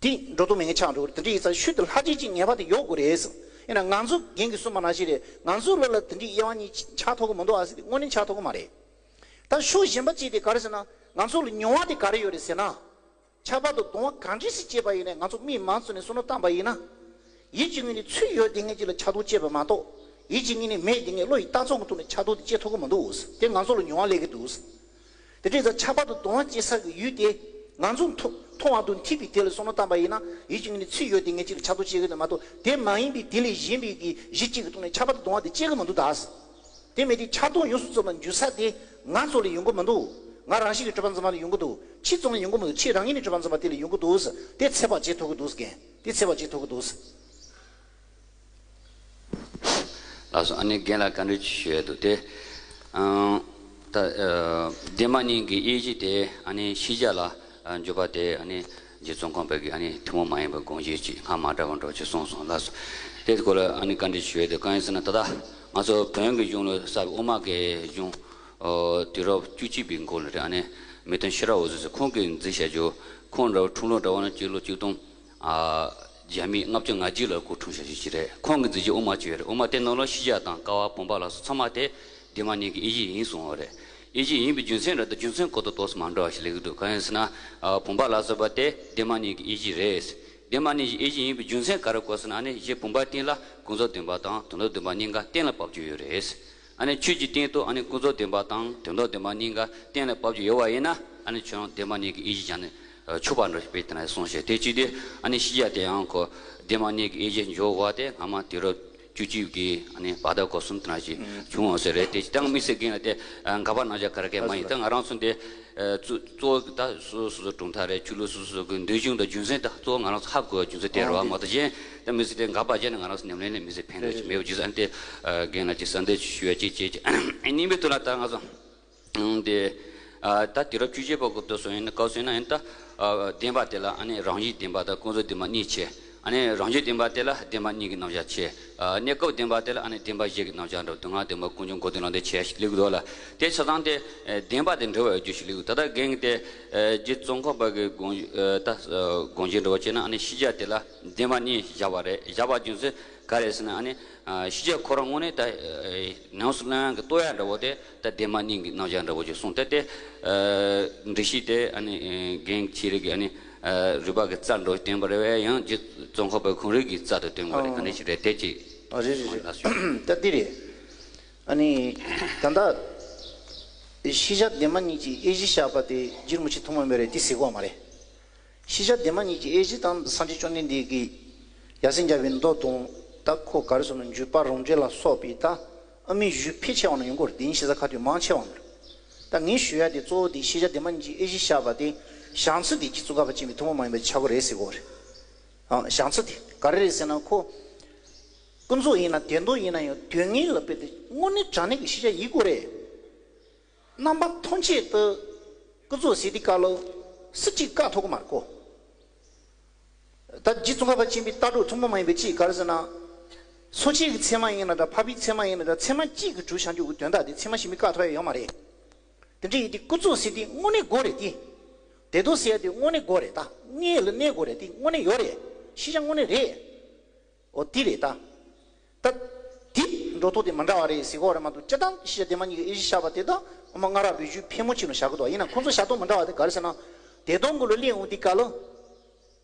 དེ་འགྲོ་དོན་མེད་མཁན་ཆགས་འགྲོ་གི་རེད། དེ་འདྲ་ཡིན་ཙང་ཤུགས་དེ་ལྷག་ཅིག་ཅིག་ངེས་པར་དུ་ཡོད་དགོས་རེད། ཡིན་ན་ང་ཚོ་རྒན་གྱིས་གསུངས་པ་ནང་བཞིན་རེད། ང་ཚོ་བློ་ལ་དེ་འདྲའི་དབྱེ་བ་གཉིས་ཆགས་ཐུབ་ཀྱི་མི་འདུག་ཨ་ཟེར་དེ་དངོས་གནས་ཆགས་ཐུབ་ཀྱི་མ་རེད། ད་ཕྱོགས་གཞན་པ་གཅིག་དེ་ག་རེ་ཟེར་ན། ང་ཚོ་ལ་མྱོང་བ་དེ་ག་རེ་ཡོད་རེད་ཟེར་ན། ཁྱབ་པ་དང་སྡོམ་པ་གང་འདྲ་ཞིག་བྱས་པ་ཡིན་ནའི་ང་ཚོ་མིག་མང་ཙམ་ནས་བསམ་བློ་བཏང་པ་ཡིན་ན། ཡིད་ཀྱི་ངོས་ནས་ཚུར་ཡོད་བསྡད་མཁན་ཅིག་ལ་ཆགས་སྡང་སྐྱེས་པ་མ་གཏོགས། ཡིད་ཀྱི་ངོས་ནས་མེད་བསྡད་མཁན་བློ་ཡི་རྟགས་མཚན་གྱི་ཐོག་ནས་ཆགས་སྡང་དེ་སྐྱེ་ཐུབ་ཀྱི་མི་འདུག། དེ་ང་ཚོ་ལ་མྱོང་བ་སླེབས་ཀྱི་འདུག། དེ་འདྲ་ཡིན་ཙང་ཁྱབ་པ་དང་སྡོམ་པ་སྐྱེ་ས་གི་ཡུལ་དེ། ང་ཚོ་མཐོང་མཐོང་བ་དང་ཐོས་པའི་དེ་ལ་བསམ་བློ་བཏང་པ་ཡིན་ན་ཡིད་ཀྱི་ངོས་ནས་ཚུར་ཡོད་བསྡད་མཁན་ཅིག་ལ་ཆགས་སྡང་སྐྱེ་གི་འདུག་མ་གཏོགས། དེ་མ་ཡིན་པའི་དེ་ལས་གཞན་པའི་གི་གཞི་གཅིག་གི་ཐོག་ནས་ཁྱབ་པ་དང་སྡོམ་པ་དེ་སྐྱེ་གི་མི་འདུག་ད། དེ་མེད་དུས་ཆགས་སྡང་ཡོངས་སུ་རྫོགས་པ་འཇུག་ས་དེ་ང་ཚོ་ལ་ཡོང་གི་མི་འདུག། ང་རང་བཞིན་གྱིས་གྲུབ་པ་འཛིན་པ་ལ་ཡོང་གི་འདུག། ཁྱེད་ཚོ་ལ་ཡོང་གི་མི་འདུག། ཁྱེད་རང་ཉིད་ནས་གྲུབ་པ་འཛིན་པ་དེ་ལ་ཡོང་གི་འདུག། དེ་ཚད་པ་བྱེད་ཐུབ་ཀྱི་འདུག་རྒན། དེ་ཚད་པ་བྱེད་ཐུབ་ཀྱི་འདུག། ལགས་སོ། ཨ་ནི་རྒན་ལགས་བཀའ་འདྲི་ཞུ་ཡས་འདུག་སྟེ། ཨང་། ད་ཨ་བདེན་པ་གཉིས་ཀྱི་དབྱེ་གཞི་དེ་ཨ་ནི་ཤེས་བྱ་ལ་ཨ་འཇུག་པ་དེ་ཨ་ནི་རྗེ་ཙོང་ཁ་པ་གིས་ཨ་ནི་ཐུན་མོང་མ་ཡིན་པའི་དགོངས་གཞི་ཅིག་སྔ་མ་འདྲ་བ་འགྲོ་ཅིག་གསུངས་སོང་། ལགས་སོ། དེ་སྐོར་ལ་ཨ་ནི་བཀའ་འདྲི་ཞུ་ཡས་དེ་གང་ཡིན་ཟེར་ན། ད་ལྟ་ང་ཚོ་བོན་གྱི་གཞུང་ལ་གསལ་བའི་དབུ་མ་གི་གཞུང་། ཨོ། དུས་རབས་བཅུ་གཅིག་པའི་འགོ་ལ་རེད། ཨ་ནི་མི་ཐོན་ཤེས་རབ་འོད་ཟེར་ཁོང་གིས་མཛད་བཞག་རྒྱུ་ཁོང་འདྲ་བ་འཁྲུངས་ལོ་འདྲ་བ་ན་སྤྱི་ལོ་ཆིག་སྟོང་ཨ་བརྒྱ་མེད་ལྔ་བཅུ་ང་གཅིག་ལ་སྐུ་འཁྲུངས་བཞག་རྒྱུ་ཞིག་རེད། ཁོང་གིས་མཛད་རྒྱུ་དབུ་མ་ཅིག་ཡོད་རེད། དབུ་མ་དེ་ནང་ལ་ཤེས་བྱ་དང་སྐལ་བ་བུམ་པ་ལ་སོགས་ཚང་མ་དེ་བདེན་པ་གཉིས་ཀྱི་དབྱེ་གཞི་ཡིན་གསུངས་པ་རེད། དབྱེ་གཞི་ཡིན་པའི་རྒྱུ་མཚན་རེད། ད་རྒྱུ་མཚན་གོ་ཏོག་ཏོག་ཙམ་མ་འདྲ་བ་ཞིག་སླེབས་ཀྱི་འདུག། གང་ཡིན་ཟེར་ན། ཨ་བུམ་པ་ལ་སོགས་པ་དེ་བདེན་པ་གཉིས་ཀྱི་དབྱེ་གཞི་རེད། བདེན་པ་གཉིས་ཀྱི་དབྱེ་གཞི་ཡིན་པའི་རྒྱུ་མཚན་ག་རེ་གོ་ཟེར་ན། ཨ་ནི་གཞི་བུམ་པ་སྟེང་ལ་ཀུན་རྫོབ་བདེན་པ་དང་དོན་དམ་བདེན་པ་གཉིས་ཀ་གཏན་ལ་དབབ་རྒྱུ་ཡོད་རེད། ཨ་ནི་ཆོས་ཀྱི་སྟེང་དུ་ཨ་ནི་ཀུན་རྫོབ་བདེན་པ་དང་དོན་དམ་བདེན་པ་གཉིས་ཀ་གཏན་ལ་དབབ་རྒྱུ་ཡོད་པ་ཡིན་ན། ཨ་ནི་ཁྱོད་རང་བདེན་པ་གཉིས་ཀྱི་དབྱེ་གཞི་བཞག་ནས་ ཆོག་པ་འདྲ་ཞིག་དཔེ་དེ་ན་གསུངས་ཤག་དེ་གཅིག་དེ་ཨ་ནི་ཤེས་བྱ་དེ་ཡང་ཁོ་བདེན་པ་གཉིས་ཀྱི་དབྱེ་གཞི་འཇོག་པ་དེ་སྔ་མ་དུས་རབས་བཅུ་གཅིག་གི་ཨ་ནི་བར་ཐག་སྐོར་གསུམ་དེ་ན་ཞིག་བྱུང་བ་ཟེར་རེད། དེ་ཅི་ལྟར་དམིགས་བསལ་རྒན་ལ་དེ་འགག་པ་རྣམ་གཞག་ག་རེ་གས་མ་ཡིན། ད་ང་རང་ཚོ་འདི་གཙོ་གཙོ་བོ་ད་སོ་སོ་སོ་སོ་གྲུབ་མཐའ་རེད། ཆོས་ལུགས་སོ་སོ་སོ་གི་འདོད་གཞུང་དང་རྒྱུ་མཚན་ད་གཙོ་བོ་ང་རང་ཚོ་ཧ་གོ་བའི་རྒྱུ་མཚན་དེ་རེད་བ། མ་གཏོགས་གཞན་ད་དམིགས་བསལ་དེ་འགག་པ་བྱས་ནས་ང་རང་ཚོ་ཉམས་ལེན་ལ་དམིགས་བསལ་ཕན་ཐོགས་ཅིག་མེད་པ་རྒྱུ་མཚན་དེ་རྒན་ལ་ཅིག་གསལ་འདེབས་ཞུ་ཡ་ཅིག་བྱེད་ཅིག་གཉིས་པའི་དོན་ལ་ད་ང་ཚོ། ཨང་། དེ། ཨ། ད་དུས་རབས་བཅུ་བཞི་པ་གི་དུས་སུ་ཡིན་ན་སྐབས་སུ་ཡིན་ན་ཡིན་ད། ཨ། བདེན་པ་དེ་ལ་ཨ་ནི་རང་བཞིན་བདེན་པ་དང་ཀུན་རྫོབ་བདེན་པ་གཉིས་ཕྱེ། ཨ་ནི་རང་བཞིན་བདེན་པ་དེ་ལ་བདེན་པ་གཉིས་ཀྱི་རྣམ་གཞག་ཕྱེ། ཨ། གནས་སྐབས་བདེན་པ་དེ་ལ་ཨ་ནི་བདེན་པ་བཞི་གི་རྣམ་གཞག་འདྲ་བོ་དེ་སྔ་བདེན་པ་ཀུན་འབྱུང་འགོག་བདེན་ལམ་བདེན་ཕྱེ་ཞིག་སླེབས་ཀྱི་འདུག་ལ། དེ་ཆ་ཚང་དེ། ཨ། བདེན་པ་དེ་འདྲ་བའི་རྒྱུ་ཞིག་སླེབས་ཀྱི་འདུག་ད་ལྟ་རྒན་གྱིས་དེ། ཨ། རྗེ་ཙོང་ཁ་པ་གི་དགོངས་ཨ། ད་དགོངས་གཞི་འདྲ་བོ་བྱས་ན་ཨ་ནི་ཤེས་བྱ་དེ་ལ་བདེན་པ་གཉིས་བཞག་པ་རེད། བཞག་པ་རྒྱུ་མཚན་ག་རེ་ཟེར་ན་ཨ་ནི། ཨ། ཤེས་བྱ་ཁོ་རང་ངོས་ནས་ད། ཨ། ནང་སོ་སློང་ཡག་གི་རྟོགས་ཡག་འདྲ་བོ་དེ་ད་བདེན་པ་གཉིས་ཀྱི་རྣམ་གཞག་འདྲ་བོ་ཅིག་གསུངས། ད་དེ། ཨ། འགྲེལ་བཤད་དེ་ཨ་ནི། ཨ། རྒན་ཁྱེད་རང་གིས་ཨ་ནི། ཨ། རུས་པ་གི་རྩ་འདྲ་བོ་བསྟན་པ་རེད་པས། ཡང་རྗེ་ཙོང་ཁ་པ་ཁོང་རང་གི་རྩ་དེ་བསྟན་པ་རེད། ག་འདྲ་ཞིག་རེད། དེ་ཅིག་ཨ། རེད་རེད་རེད། ད་འདི་རེད། ཨ་ནི་ད་ལྟ་ཤེས་བྱ་བདེན་པ་གཉིས་ཀྱི་དབྱེ་གཞི་བཞག་པ་དེ་རྗེ་རིན་པོ་ཆེ་ཐུན་མོང་མ་རེད། དེ་ཟེར་གོ་མ་རེད། ཤེས་བྱ་བདེན་པ་གཉིས་ཀྱི་དབྱེ་གཞི་དང་སངས་རྒྱས་བཅོམ་ལྡན་འདས་ཀྱིས་ཡབ་སྲས་མཇལ་བའི་མདོ་དང་། ད་ཁོ་ག་རེ་ཟེར་ན་འཇུག་པ་རང་འགྲེལ་ལ་སོགས་པའི་ད་དབུ་མའི་གཞུང་ཕལ་ཆེ་བ་ནང་ཡོང་གི་རེད། དེ་ཉིད་ཤེས་བྱ་ཁ་ཐུག་མང་ཆེ་བ་ནང་རེད། ད་ངས་ཞུ་ཡ་དེ་གཙོ་བོ་དེ་ཤེས་བྱ་བདེན་པ་གཉིས་ཀྱི་དབྱེ་གཞི་བཞག་པ་དེ་བྱང་ཚུལ་དེ་རྗེ་ཙོང་ཁ་པ་ཆེན་པོའི་ཐུན་མོང་མ་ཡིན་པ་ཆགས་ཀྱི་རེད་ཟེར་གོ་རེད། ཨ། བྱང་ཚུལ་དེ་ག་རེ་རེད་ཟེར་ན་ཁོ། ཀུན་རྫོབ་ཡིན་ན་བདེན་སྟོང་ཡིན་ན་ཡང་དོན་དངོས་ལ་དཔེ་དེ་དངོས་གནས་དྲང་གནས་ཀྱི་ཤེས་བྱ་ཡིན་དགོས་རེད། རྣམ་པ་ཐམས་ཅད་དུ་ཀུན་རྫོབ་ཟེར་དུས་སྐབས་ལ་སུ་གཅིག་བཀག་ཐུབ་ཀྱི་མ་རེད་ཀོ། ད་རྗེ་ཙོང་ཁ་པ་ཆེན་པོའི་ལྟ་གྲུབ་ཐུན་མོང་མ་ཡིན་པའི་ཅིག་ག་རེ་ཟེར་ན། སོ་སྐྱེའི་ཚད་མ་ཡིན་ན་འདྲ། འཕགས་པའི་ཚད་མ་ཡིན་ན་འདྲ། ཚད་མ་གཅིག་གིས་གྲུབ་བྱུང་རྒྱུ་གི་དོན་དག་དེ་ཚད་མ་གཞན་པས་བཀག་ཐུབ་ཡ་ཡོད་མ་རེད། དེ་འདྲ་ཡིན་དུས་ཀུན་རྫོབ་ཟེར་དུས་དངོས་གནས་དགོས་རེད་དེ། བདེན་སྟོང་ཟེར་ཡ་དེ་དངོས་གནས་དགོས་རེད། ད་དངོས་ལ་གནས་དགོས་རེད། དེ་དངོས་གནས་ཡོད་རེད། ཤེས་བྱ་དངོས་གནས་རེད། འོ་དེ་རེད་ད། ད་དེ་འགྲོ་ཐོག་དེ་མི་འདྲ་བ་རེད་ཟེར་གོ་རེད་མ་གཏོགས་སྤྱིར་བཏང་ཤེས་བྱ་བདེན་པ་གཉིས་ཀྱི་དབྱེ་གཞི་བཞག་པ་དེ་དག་སྔ་མ་སྔ་རབས་པའི་གཞུང་ཕལ་མོ་ཆེ་ནང་བཞག་གི་འདུག་ཡིན་ན་ཁོང་ཚོ་བཞག་སྟངས་མི་འདྲ་བ་དེ་ག་རེ་ཟེར་ན། བདེན་སྟོང་གི་ལུགས་གླེང་འོང་དུས་སྐབས་ལ།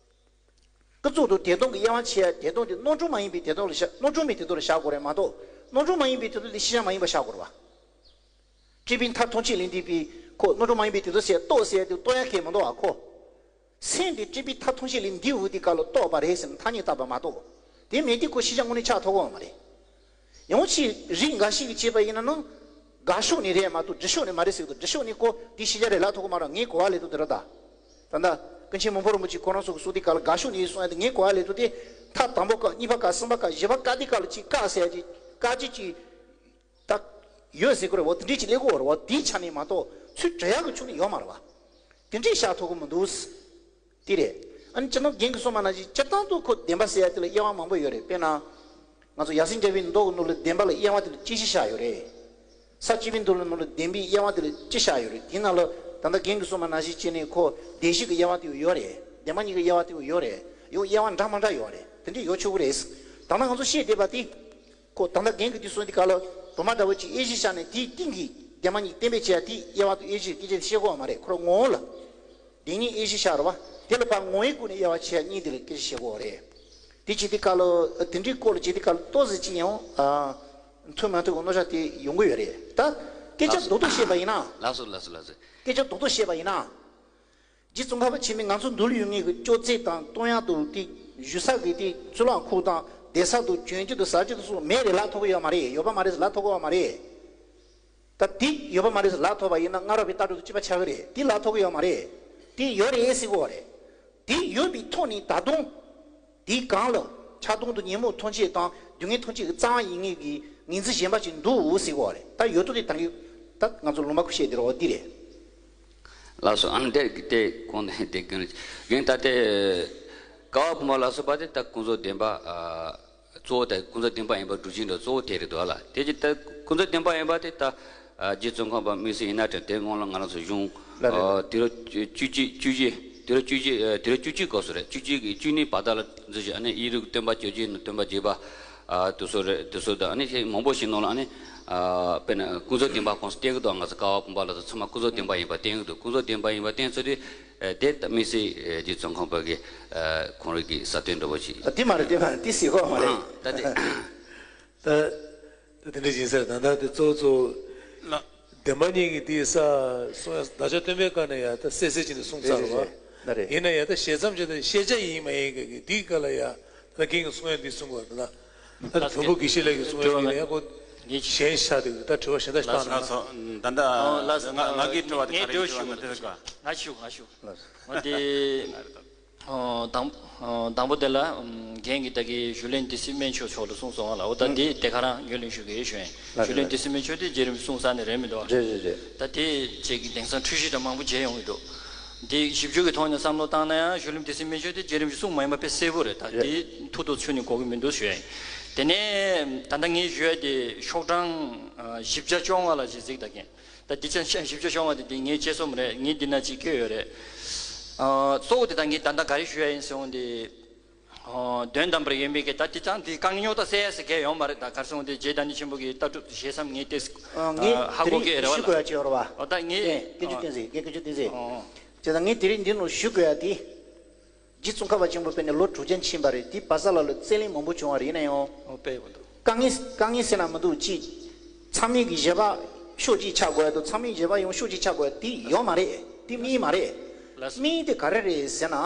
ཀུན་རྫོབ་དང་བདེན་སྟོང་གི་དབྱེ་བ་ཕྱེ་ཡ། བདེན་སྟོང་དེ་རྣམ་གྲངས་མ་ཡིན་པའི་བདེན་སྟོང་ལ་བཞག་རྣམ་གྲངས་མེད་བདེན་སྟོང་ལ་བཞག་དགོས་རེད་མ་གཏོགས། རྣམ་གྲངས་མ་ཡིན་པའི་བདེན་སྟོང་དེ་ཤེས་བྱ་མ་ཡིན་པ་བཞག་དགོས་རེད་བ། སྤྲོས་པའི་མཐའ་ཐམས་ཅད་ལས་འདས་པའི་ཁོ་རྣམ་གྲངས་མ་ཡིན་པའི་བདེན་སྟོང་ཟེར་རྟོགས་ཟེར་ཡ་དེ་རྟོགས་ཡ་གལ་མི་འདུག་བ་ཁོ། སེམས་དེ་སྤྲོས་པའི་མཐའ་ཐམས་ཅད་ལས་འདས་འོང་དུས་སྐབས་ལ་རྟོགས་པ་རེད་ཟེར་ནས་ཐ་སྙད་བཏགས་པ་མ་གཏོགས། དེ་མེད་དུས་ཁོ་ཤེས་བྱ་དངོས་གནས་ཆགས་ཐུབ་ཀྱི་ཡོད་མ་རེད། ཡང་ཅིག་རིགས་འགའ་ཞིག་གིས་བྱས་པ་ཡིན་ན་ནི། དགག་ཕྱོགས་ནས་རེད་མ་གཏོགས་སྒྲུབ་ཕྱོགས་ནས་མ་རེད་ཟེར་གི་འདུག་སྒྲུབ་ཕྱོགས་ནས་ཁོ་དེ་ཤེས་བྱ་རེད་ལབ་ཐུབ་ཀྱི་མ་རེད། ངས་གོ་བ་ལེན་དུས་དེ་རེད་ད། ད་ལྟ་ཀུན་མཁྱེན་མི་ཕམ་རིན་པོ་ཆེ་ཁོ་རང་ཚོ་གིས་གསུངས་དུས་སྐབས་ལ་དགག་ཕྱོགས་ནས་གསུངས་ཡ་དེ་ངས་གོ་བ་ལེན་དུས་དེ། མཐའ་དང་པོ་ཀ་གཉིས་པ་ཀ་གསུམ་པ་ཀ་བཞི་པ་ཀ་དེ་སྐབས་ལ་ཅིག་བཀག་ཟེར་ཡ་ཅིག་བཀག་ཅིག་ཅིག་ད་ཡོད་ཟེར་གི་རེད་བ། དེ་འདྲས་ཅིག་སླེབས་ཀྱི་ཡོད་རེད་བ། དེའི་ཆ་ནས་མ་གཏོགས་ཚུར་འབྲི་ཡག་གི་ཆོ་ནི་ཡོད་མ་རེད་བ། དེ་འདྲས་བཞག་ཐུབ་ཀྱི་མི་འདུག་དེ་རེད། ཨ་ནི་སྤྱིར་བཏང་རྒན་གྱིས་གསུངས་པ་ནང་བཞིན་སྤྱིར་བཏང་དུ་ཁོ་བདེན་པ་ཟེར་ཡ་དེ་ལ་དབྱེ་བ་མང་པོ་ཡོད་རེད། དཔེར་ན། ང་ཚོ་ཡབ་སྲས་མཇལ་བའི་མདོ་གི་ནང་ལ་བདེན་པ་ལ་དབྱེ་བ་དེ་ལ་དཔྱད་གཞི་བཞག་ཡོད་རེད། ས་བཅུ་པའི་མདོ་ལ་ནང་ལ་བདེན་པའི་དབྱེ་བ་དེ་ལ་དཔྱད་བཞག་ཡོད་རེད། དེའི་ནང་ལ་ད་ལྟ་རྒན་གྱིས་གསུངས་པ་ནང་བཞིན་བྱས་ནས་ཁོ་བདེན་བཞི་གི་དབྱེ་བ་དེ་ཡོད་རེད། བདེན་པ་གཉིས་ཀྱི་དབྱེ་བ་དེ་ཡོད་རེད། ཡང་དབྱེ་བ་འདྲ་མ་འདྲ་ཡོད་རེད། དེ་འདྲས་ཡོད་ཆོག་གི་རེད། ད་ལྟ་ང་ཚོ་བཤད་བསྡད་པ་དེ། ཁོ་ད་ལྟ་རྒན་གྱིས་དེ་གསུངས་དུས་སྐབས་ལ་དུ་མ་འདྲ་བོ་ཅིག་དབྱེ་གཞི་བཞག་ནས་དེའི་སྟེང་གི་བདེན་པ་གཉིས་གཏན་འབེབས་བྱས་ཡ་དེ་དབྱེ་བ་དང་དབྱེ་གཞིའི་སྐད་ཆ་དེ་བཤད་དགོས་པ་མ་རེད། ཁོ་རང་ངོ་བོ་ལ། བདེན་གཉིས་དབྱེ་གཞི་བཞག་རེད་བ། དེ་ལ་ཕར་ངོ་བོའི་སྒོ་ནས་དབྱེ་བ་ཕྱེ་ཡ་གཉིས་དེ་ལ་སྐད་ཆ་བཤད་དགོས་པ་རེད། དེ་བྱེད་དུས་སྐབས་ལ་དེ་འདྲའི་སྐོར་ལ་བྱེད་དུས་སྐབས་ལ་ཏོག་ཙམ་ཅིག་ཡང་མཐུན་མ་མཐུན་གྱི་མནོ་བྱ་དེ་ཡོང་གི་ཡོད་རེད། ད་སྐད་ཆ་རྡོག་རྡོག་བཤད་པ་ཡིན་ན། ལགས་སོ་ལགས་སོ་ལགས་སོ། སྐད་ཆ་རྡོག་རྡོག་བཤད་པ་ཡིན་ན། རྗེ་ཙོང་ཁ་པ་ཆེན་པོས་ང་ཚོ་འདུལ་ཡོད་ངེས་ཀྱི་ཅོག་ཙེ་དང་སྟོན་ཡག་དང་དེ་བཞུགས་ས་གི་དེ་གཙུག་ལག་ཁང་དང་བསྡད་ས་དང་གྱོན་རྒྱུ་དང་ཟ་རྒྱུ་དང་སོགས་མེད་རེད་ལབ་ཐུབ་ཀྱི་ཡོད་མ་རེད། ཡོད་པ་མ་རེད་ཟེར་ལབ་ཐུབ་ཀྱི་ཡོད་མ་རེད། ད་དེ་ཡོད་པ་མ་རེད་ཟེར་ལབ་ཐུབ་པ་ཡིན་ན་སྔ་རབས་པའི་ལྟ་གྲུབ་དང་གཅིག་པ་ཆགས་ཀྱི་རེད། དེ་ལབ་ཐུབ་ཀྱི་ཡོད་མ་རེད། དེ་ཡོད་རེད་ཟེར་གྱི་ཡོད་རེད། དེ་ཡོད་པའི་ཐོག་ནས་ད་དུང་དེའི་སྒང་ལ་ཆགས་སྡང་དང་ཉོན་མོངས་ཐམས་ཅད་དང་སྡུག་བསྔལ་ཐམས་ཅད་ཀྱི་རྩ་བ་ཡིན་ངེས་ཀྱི་ངོས་འཛིན་གཞན་པ་ཞིག་འདུག་ཟེར་གྱི་ཡོད་རེད། ད་ཡོད་དོ་དེ་ད་གི་ད་ང་ཚོ་ལུང་པ་ཁུ་བཤད་དེ་རོ་འདི་རེད། ལགས་སོ། ཨ་ནི་དེ་དེ་གོང་དེ་དེ་རྒན་རྒན་ད་དེ་ཀ་བ་བུམ་པ་ལ་སོགས་པ་དེ་ད་ཀུན་རྫོབ་བདེན་པ། ཨ། གཙོ་བོ་དེ་ཀུན་རྫོབ་བདེན་པ་ཡིན་པ་སྒྲུབ་བྱེད་འདྲ་གཙོ་བོ་དེ་རེད་འདུག་ལ། དེ་ཅི་ད་ཀུན་རྫོབ་བདེན་པ་ཡིན་པ་དེ་ད། ཨ། རྗེ་ཙོང་ཁ་པ་དམིགས་བསལ་ཡིན་ན་དྲན་དེ་སྔོན་ལ་ང་རང་ཚོ་གཞུང་། ལ་རེད། ཨ། དུས་རབས་བཅུ་བཅུ་བཅུ་བཞི། དུས་རབས་བཅུ་བཞི། ཨ། དུས་རབས་བཅུ་གཅིག་སྐབས་སུ་རེད། བཅུ་གཅིག་གི་བཅུ་གཉིས་བར་དག་ལ་འཛུལ་ཞིང་ཨ་ནི་ཡིག་རིགས་སྟོན་པ་བཅོ་བརྒྱད་ནང་སྟོན་པ་རྒྱས་པ། ཨ། དེ་ཚོ་རེད། དེ་ཚོ་དང་ཨ་ནི་མང་པོ་ཞིག་ནང་ལ་ཨ་ནི། ཨ། དཔེར་ན་ཀུན་རྫོབ་བདེན་པ་ཁོངས་སུ་བསྟན་གྱི་འདུག་ང་ཚོ་ཀ་བ་བུམ་པ་ལ་སོགས་ཚང་མ་ཀུན་རྫོབ་བདེན་པ་ཡིན་པ་བསྟན་གྱི་འདུག་ཀུན་རྫོབ་བདེན་པ་ཡིན་པ་བསྟན་ཚུལ་དེ། ཨ། དེ་ད་དམིགས་བསལ་རྗེ་ཙོང་ཁ་པ་གི། ཨ། ཁོང་རང་གི་ས་བསྟན་འདྲ་བོ་ཞིག་ཨ། དེ་མ་རེད། དེ་མ་རེད། དེ་ཟེར་གོ་མ་རེད། ཨ། ད་དེ། ད་ད་དེ་འདྲ་ཡིན་ཟེར། ད་ད་དེ་གཙོ་གཙོ། ལ། བདེན་པ་གཉིས་ཀྱི་དེའི་ས་གསུང་ཡ་བདག་ཅག་སྟོན་པའི་བཀའ་ནས་ཡ་ད་གསལ་གསལ་བྱས་ནས་གསུངས་ཚར་རེད་བ། རེད་རེད། ད་རེད། ཡིན་ན་ཡང་ད་ཞལ་མཚམས་བཅད་དེ་ཤེས་བྱ་ཡིན་མ་ཡིན་གི་འདིའི་སྐབས་ལ་ཡ་ད་རྒན་གྱིས་གསུང་ཡ་འདི་གསུང་དགོས་ད། ད་དུམ་བུ་དགེ་བཤེས་ལགས་ཀྱིས་གསུང་ཡ་ཡིན་ན་ཡང་ཁོ་གཞན་ཤ་དེ་ད་དྲི་བ་གཞན་དག་བཏང་ན། ད་ལྟ་ང་ང་གི་དྲི་བ་དེ་ག་རེ་ཞུ་བ་ན་དེ་ག་ང་ཞུ་ང་ཞུ། ང་དེ། ཨོ། དང་། ཨོ། དང་པོ་དེ་ལ། ཨམ། རྒན་གྱིས་ད་གིན་ཞུ་ལན་སྡེ་སྲིད་སྨན་མཆོག་མཆོག་ལ་གསུངས་སོང་ང་ལ། འོ་ད་ཨུ། འདི་དེ་ག་རང་ངོས་ལེན་ཞུ་གི་ཡོད་ཞུ་ཡིན། ལགས་ཞུ་ལན་རེད། སྡེ་སྲིད་སྨན་མཆོག་དེ་རྗེ་རིན་པོ་གསུངས་ས་ནས་རེད་མི་འདུག་རེད་རེད་རེད། ད་དེ་ཅིག་གི་དེང་སང་འཁྲུལ་གཞི་འདྲ་མང་པོ་མཇལ་ཡོང་གི་འདུག་འདི་ཞིབ་འཇུག་གི་ཐོག་ནས་བསམ་བློ་བཏང་ན་ཡང་ཞུ་ལན་སྡེ་སྲིད་སྨན་མཆོག་དེ་རྗེ་རིན་པོ་གསུངས་མ་ཡིན་པ་དཔེ་གསལ་པོ་རེད། ད་རེད། འདི་ཐུགས་ཐུགས་ཆུ་ནས་གོ་གི་མི་འདུག་ཞུ་ཡིན། དེ་ནས་ད་ལྟ་ངས་ཞུ་ཡ་དེ་ཤོག་གྲངས་ཨ་བཞི་བརྒྱ་བཅོ་ལྔ་ལ་ཅིག་གཟིགས་ད་གིན། ད་འདི་ཅང་ཤ་ཞིབ་ཆ་ཤོང་བ་དེ་འདི་ངའི་དཔྱད་རྩོམ་རེད། ངས་འདི་ན་ཅིག་བཀོད་ཡོད་རེད། ཨ། གཙོ་བོ་དེ་ད་ངས་ད་ལྟ་ག་རེ་ཞུ་ཡ་ཡིན་ཟེར་འོང་དེ། ཨ། དོན་དམ་པར་ཡོད་མེད་ཀྱི་ད་འདི་ཅང་འདི་རྐང་སྙོག་ད་གསལ་ཡ་ཟེར་མཁན་ཡོད་མ་རེད། ད་ག་རེ་ཟེར་འོང་དེ་རྗེ་བདག་ཉིད་ཆེན་པོ་གི་ལྟ་གྲུབ་ཞེ་མཚམས་ངས་ཏེ། ཨ། ངས་ཨ། ཧ་དེ་གོ་གི་རེད་རེད་བ་ཞུ་དགོས་ཡ་ཅིག་ཡོད་རེད་བ། ཨོ་ད་ངས། ཨེ། དགེ་བཅུ་བསྟན་འཛིན། དགེ་བཅུ་བསྟན་འཛིན། ཨོ་ཨོ། བྱས་ཙང་ངས་དེ་རིང་འདི་ནང་ཞུ་དགོས་ཡ་དེ། རྗེ་ཙོང་ཁ་པ་ཆེན་པོ་དཔེར་ན་ལོ་དྲུག་བརྒྱ་ཕྱིན་པ་རེད། དེ་བར་ས་ལ་ལ་རྩོད་གླེང་མང་པོ་བྱུང་བ་རེད། ཡིན་ན་ཡང་། ཨོ་དཔེ་ཡོད་འདུག་དཀའ་ངལ་དཀའ་ངལ་ཟེར་ན་མི་འདུག་ཅིག་ཚང་མས་ཀྱི་བཞེད་པ་ཕྱོགས་གཅིག་ཆགས་དགོས་ཡ་དང་། ཚང་མས་བཞེད་པ་ཡང་ཕྱོགས་གཅིག་ཆགས་དགོས་ཡ་དེ་ཡོད་མ་རེད། དེ་དམིགས་ཡུལ་མ་རེད། ལགས་སོ། དམིགས་ཡུལ་དེ་ག་རེ་རེད་ཟེར་ན།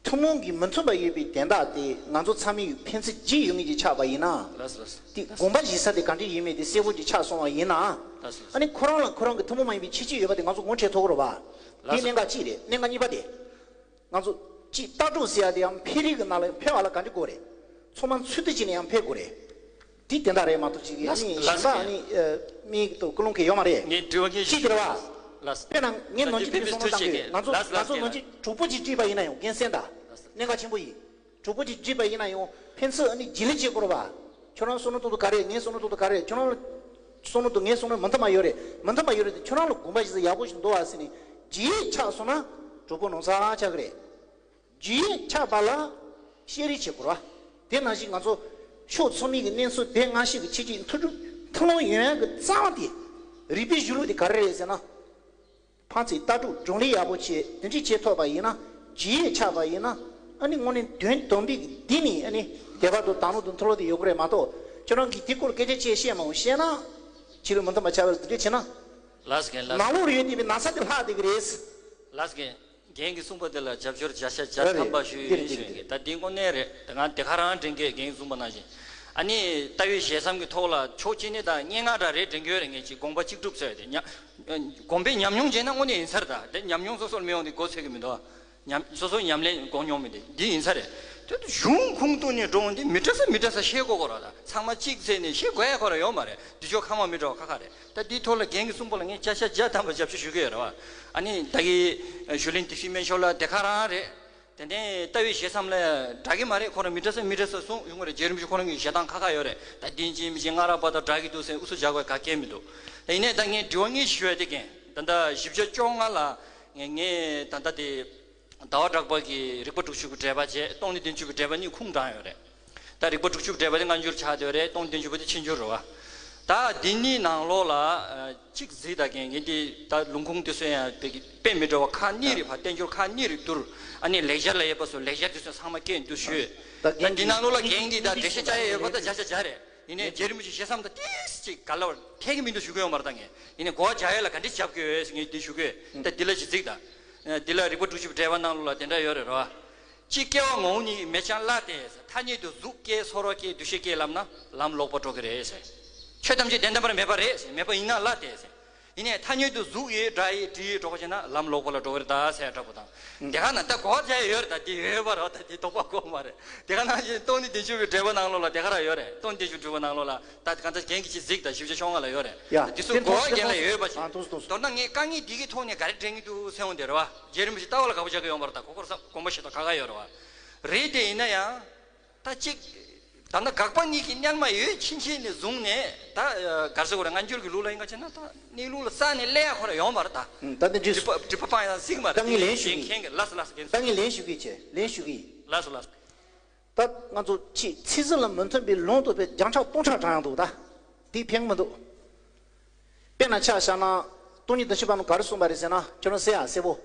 ཐུན་མོང་གི་མི་མཐུན་པ་ཡོད་པའི་དོན་དག་དེ་ང་ཚོ་ཚང་མས་ཕན་ཚུན་བརྗེད་ཡོང་མཁན་ཅིག་ཆགས་པ་ཡིན་ན། ལགས་སོ་ལགས་སོ། དེ་དགོངས་པ་བཞེས་ས་དེ་ག་འདྲ་ཡིན་མིན་དེ་གསལ་པོ་ཅིག་ཆགས་སོང་བ་ཡིན་ན། ལགས་སོ་ལགས་སོ། ཨ་ནི་ཁོ་རང་ལ་ཁོ་རང་གི་ཐུན་མོང་མ་ཡིན་པའི་ཁྱད་ཆོས་ཡོད་པ་དེ་ང་ཚོ་ངོ་འཕྲོད་ཐུབ་ཀྱི་རེད་བ། དེ་ལགས་སོ། གནད་འགག་གཅིག་རེད། གནད་འགག་གཉིས་པ་དེ། ང་ཚོ་གཅིག་ལྟ་གྲུབ་ཟེར་ཡ་དེ་ཡང་འཕེལ་རིམ་གྱི་ནང་ལ་འཕེལ་བ་ལ་ག་འདྲ་དགོས་རེད། ཚང་མ་ཚུལ་དུ་བྱས་ནས་ཡང་འཕེལ་དགོས་རེད། དེ་དེ་འདྲ་རེད་མ་གཏོགས་ཅིག་ཨ་ལགས་ནི་ལགས་གཞན་པ་ཨ་ནི་ཨ་མིག་ཏུ་ཀུན་སློང་གི་ཡོད་མ་རེད། ངས་དྲི་བ་ངས་ཅིག་དེ་རེད་བ། ལགས། དཔེར་ན་ངས་ནང་ཆོས་ཀྱི་བསམ་བློ་བཏང་གི་ཡོད། ང་ཚོ་ལགས་ང་ཚོ་ནང་ཆོས་གྲོགས་པོ་ཅིག་བྲིས་པ་ཡིན་ན་ཡང་རྒན་གསན་དང་། གནད་འགག་ཆེན་པོ་ཡིན། གྲོགས་པོ་ཅིག་བྲིས་པ་ཡིན་ན་ཡང་ཕན་ཚུན་ཨ་ནི་རྗེས་ལུས་བྱེད་དགོས་རེད་བ། ཁྱོད་རང་བསམ་བློ་གཏོང་དུ་ག་རེ། ངའི་བསམ་བློ་གཏོང་དུ་ག་རེ། ཁྱོད་རང་ལ་བསམ་བློ་དང་ངའི་བསམ་བློ་མི་མཐུན་པ་ཡོད་རེད། མི་མཐུན་པ་ཡོད་རེད་དེ་ཁྱོད་རང་ལ་དགོངས་པ་ཞིག་ཡག་པོ་ཞིག་འདུག་བ་ཟེར་ནས་རྗེས་ཆགས་སོང་ན་གྲོགས་པོ་ནོར་ས་ཆགས་ཀྱི་རེད། རྗེས་ཆགས་པ་ལ་བཤད་རེས་བྱེད་དགོས་རེད་བ། དེ་ནང་བཞིན་ང་ཚོ་ཕྱོགས་ཚང་མའི་གི་གནས་ཚུལ་དེ་སྔ་ཕྱི་གི་ཕྱི་གཅིག་མཐུན་སྒྲིལ་མཐུན་སློང་ཡོང་ཡག་གི་རྩ་བ་དེ་རིག་པའི་གཞུང་ལུགས་དེ་ག་རེ་རེད་ཟེར་ན། ཕན་ཚུན་ལྟ་གྲུབ་བགྲོ་གླེང་ཡག་པོ་བྱས་དེ་འདྲ་བྱེད་ཐུབ་པ་ཡིན་ན། རྗེས་ཆགས་པ་ཡིན་ན་ཨ་ནི་དངོས་གནས་དོན་དམ་པའི་གི་འདི་ནི་ཨ་ནི་དད་པ་དང་དག་སྣང་དང་མཐུན་ལམ་དེ་ཡོད་ཀྱི་རེད་མ་གཏོགས། ཁྱོད་རང་གིས་དེ་སྐོར་སྐད་ཆ་ཅིག་བཤད་མ་འོང་བཤད་ན་ཕྱི་ལུགས་མི་མཐུན་པ་ཆགས་པ་རེད། དེ་འདྲ་བྱས་ན། ལགས་སོ་རྒན་ལགས། ནང་ལོགས་ལ་ཡོད་བསྡད་པའི་ན་ཚ་དེ་ལྷག་བསྡད་ཀྱི་རེད། ལགས་སོ་རྒན། རྒན་གྱིས་གསུངས་པ་དེ་ལ་རྒྱབ་སྐྱོར་བརྒྱ་ཆ་བརྒྱ་ཐམ་པ་ཞུ་ཡོད་ཞུ་ཡིན། ད་འདི་དངོས་གནས་རེད། ད་ང་དེ་ག་རང་དྲན་གི། རྒན་གྱིས་གསུངས་པ་ནང་བཞིན་ཨ་ནི་ལྟ་བའི་ཞལ་མཚམས་ཀྱི་ཐོག་ལ་ཕྱོགས་གཅིག་ནས་ད་སྙན་ངག་འདྲ་རེད་དྲན་གྱི་ཡོད་རེད། ངས་ཅིག་དགོངས་པ་གཅིག་སྒྲུབ་ཟེར་དེ་ཉ་དགོངས་པའི་ཉམས་མྱོང་བྱས་ན་དངོས་གནས་ཡིན་ས་རེད། ད་དེ་ཉམས་མྱོང་སོ་སོར་མི་ཡོང་དེ་མགོ་ཚོས་ཀྱི་མི་འདུག་ཉམས་སོ་སོའི་ཉམས་ལེན་གོ་མྱོང་མི་འདུག་འདི་ཡིན་ས་རེད། དེ་གཞུང་ཁུངས་གཏུགས་ནས་འགྲོ་འོང་དེ་མི་འདྲ་ས་མི་འདྲ་ས་ཤེས་དགོས་ཀྱི་རེད། ད་ཚང་མ་གཅིག་བྱས་ནས་ཤེས་དགོས་ཡ་ཁོ་རང་ཡོད་མ་རེད། དུས་ཚོད་ཁ་མ་མི་འདྲ་བ་ཁ་ཁ་རེད། ད་འདིའི་ཐོག་ལ་རྒན་གྱིས་གསུངས་པ་ལ་ངས་བརྒྱ་ཆ་བརྒྱ་ཐམ་པ་རྒྱབ་སྐྱོར་ཞུ་གི་ཡོད་རེད་བ། ཨ་ནི་ད་གི་ཞུ་ལན་དེ་ཤི་མེན་ཤོ་ལ་དེ་ག་རང་རེད། དེ་ནས་ལྟ་བའི་ཞལ་མཚམས་ལ་འདྲ་གི་མ་རེད། ཁོ་རང་མི་འདྲ་ས་མི་འདྲ་ས་གསུངས་ཡོང་གི་རེད། རྗེ་རིན་པོ་ཆེ་ཁོ་རང་གི་ཞལ་ཐང་ཁ་ཁ་ཡོད་རེད། ད་འདི་ཅི་མི་ཅི་སྔ་རབས་པ་དང་འདྲ་གི་འདུག་ཟེར་ཨུ་ཚུགས་རྒྱག་དགོས་ག་གེ་མི་འདུག་ད་ཡིན་ནའི་ད་ངས་དྲི་བ་ངས་ཞུ་ཡ་དེ་རྒན་ད་ལྟ་བཞི་བརྒྱ་བཅོ་ལྔ་ལ་ངས་ངས་ད་ལྟ་དེ། ཟླ་བ་གྲགས་པ་གིས་རིག་པ་དྲུག་ཅུ་གི་འགྲེལ་པ་བྱས། སྟོང་ཉིད་བདུན་ཅུ་གི་འགྲེལ་པ་གཉིས་ཁུངས་དྲངས་ཡོད་རེད། ད་རིག་པ་དྲུག་ཅུ་གི་འགྲེལ་པ་དེ་སྔ་འགྱུར་ཆགས་བསྡད་ཡོད་རེད། སྟོང་ཉིད་བདུན་ཅུ་པ་དེ་ཕྱི་འགྱུར་རེད་བ། ད་འདི་གཉིས་ནང་ལོགས་ལ་ཨ་གཅིག་གཟིགས་དང་རྒན། ངས་འདི་ད་ལུང་ཁུངས་དེ་ཚོ་ཡང་དེ་གི་དཔེ་མི་འདྲ་བ་ཁག་གཉིས་རེད་བ། བསྟན་འགྱུར་ཁག་གཉིས་རེད་བསྡུར། ཨ་ནི་ལེགས་སྦྱར་ལ་ཡོད་པ་སོགས་ལེགས་སྦྱར་དེ་ཚོ་ཚང་མ་སྐད་འདུག་ཞུས། ད་ད་འདི་ནང་ལོགས་ལ་རྒན་གྱིས་ད་འགྲེལ་བཤད་བྱ་ཡ་ཡོད་པ་ད་བརྒྱ་ཆ་བརྒྱ་རེད། ཡིན་ནའི་རྗེ་རིན་པོ་ཆེ་ཞལ་མཚམས་ད་ཏིས་ཅིག་ག་ལ་བར་འཐད་ཀྱི་མི་འདུག་ཞུ་གི་ཡོད་མ་རེད་ད་ངས། ཡིན་ནའི་གོ་བ་རྒྱག་ཡ་ལ་ག་འདྲས་བྱ་དགོས་ངས་འདི་ཞུ་གི་ཡོད། ད་འདི་ལ་ཅིག་གཟིགས་ད། འདི་ལ་རིག་པ་དྲུག་ཅུ་པའི་འགྲེལ་པ་ནང་ལོགས་ལ་དེ་འདྲ་ཡོད་རེད་རོ། ཅི་སྐྱེ་བ་ངོ་བོ་ཉིད་མེད་ཀྱང་སླ་སྟེ། ཐ་སྙད་དུ་གཟུགས་སྐྱེ་ཚོར་བ་སྐྱེ་འདུ་ཤེས་སྐྱེ་ལབ་ན་ལམ་ལོག་པར་འགྲོ་གི་རེད་ཟེར། ཆོས་ཐམས་ཅད་དོན་དམ་པར་མེད་པ་རེད་ཟེར། མེད་པ་ཡིན་ན་སླ་སྟེ་ཟེར། ཡིན་ནའི་ཐ་སྙད་དུ་གཟུགས་ཡོད་སྒྲ་ཡོད་དྲི་ཡོད་འགྲོ་བ་བྱས་ན་ལམ་ལོག་པ་ལ་འགྲོ་གི་རེད་ད་ཟེར་འདྲ་པོ་དང་། དེ་ག་ན་ད་གོ་བ་རྒྱག་ཡ་ཡོད་རེད། ད་དེ་ཡོད་པ་རེད། ད་དེ་དོགས་པ་དགོས་མ་རེད། དེ་ག་ནང་བཞིན་སྟོང་ཉིད་བདུན་ཅུ་པའི་འགྲེལ་པ་ནང་ལོགས་ལ་དེ་ག་རང་ཡོད་རེད། སྟོང་ཉིད་བདུན་ཅུ་འགྲེལ་པ་ནང་ལོགས་ལ་ད་གང་ལྟར་རྒན་གྱིས་ཅིག་གཟིགས་དང་། བཞི་བཅུ་ཞེ་ལྔ་ལ་ཡོད་རེད། ཡ། དེ་ཚོ་དེ་གོ་བ་ཐོག་རྒྱན་ལ་ཡོད་པ་ཞིག་ཨ་ཐུགས་སུ་ཐུགས་སུ། མདོར་ན་ངས་དཀའ་ངལ་འདི་གི་ཐོག་ནས་ག་རེ་འདྲེན་གྱི་འདུག་ཟེར་འོང་དེ་རེད་བ། རྗེ་རིན་པོ་ཆེ་ལྟ་བ་ལ་དགག་པ་རྒྱག་གི་ཡོད་མ་རེད། ད་གོ་སྐོར་བསམ་དགོངས་པ་བཞེས་སྟངས་ཁག་ཁག་ཡོད་རེད་བ། རེད་དེ་ཡིན་ན་ཡང་། ད་གཅིག་ད་ལྟ་དགག་པ་གཉིས་ཀྱི་སྙན་མ་ཡོད་ཕྱིན་ཆད་ནས་བཟུང་ནས་ད་ག་རེ་ཟེར་དགོས་རེད། སྔ་འགྱུར་གྱི་ལུགས་ལ་ཡིན་ག་བྱས་ན་ད་གནས་ལུགས་ལ་རྩ་ནས་སླེབས་ཡ་ཁོ་རང་ཡོད་མ་རེད་ད། ད་འདི་འདྲས་སྒྲིབ་པ་སྒྲིབ་པ་སྤང་ཡ་ཟིག་མ་རེད། ད་ངས་ལན་ཞུ་གི་མཁན་གྱི་ལགས་སོ་ལགས་སོ། ད་ངས་ལན་ཞུ་གི་བྱས་ལན་ཞུ་གི་ཡིན། ལགས་སོ་ལགས་སོ། ད་ང་ཚོ་ཅིག་ཚིག་ཟིན་ལ་མི་མཐུན་པའི་ལུང་དུ་བས་རྒྱང་ཆགས་སྟོང་ཕྲག་དྲངས་ཡང་འདུག་ད་འདི་ཕན་མི་འདུག་དཔེར་ན་ཆ་བཞག་ན་སྟོང་ཉིད་བདེན་བཞི་པ་ནི་ག་རེ་གསུངས་པ་རེད་ཟེར་ན། ཁྱོད་རང་གསལ་ཡང་གསལ་པོ།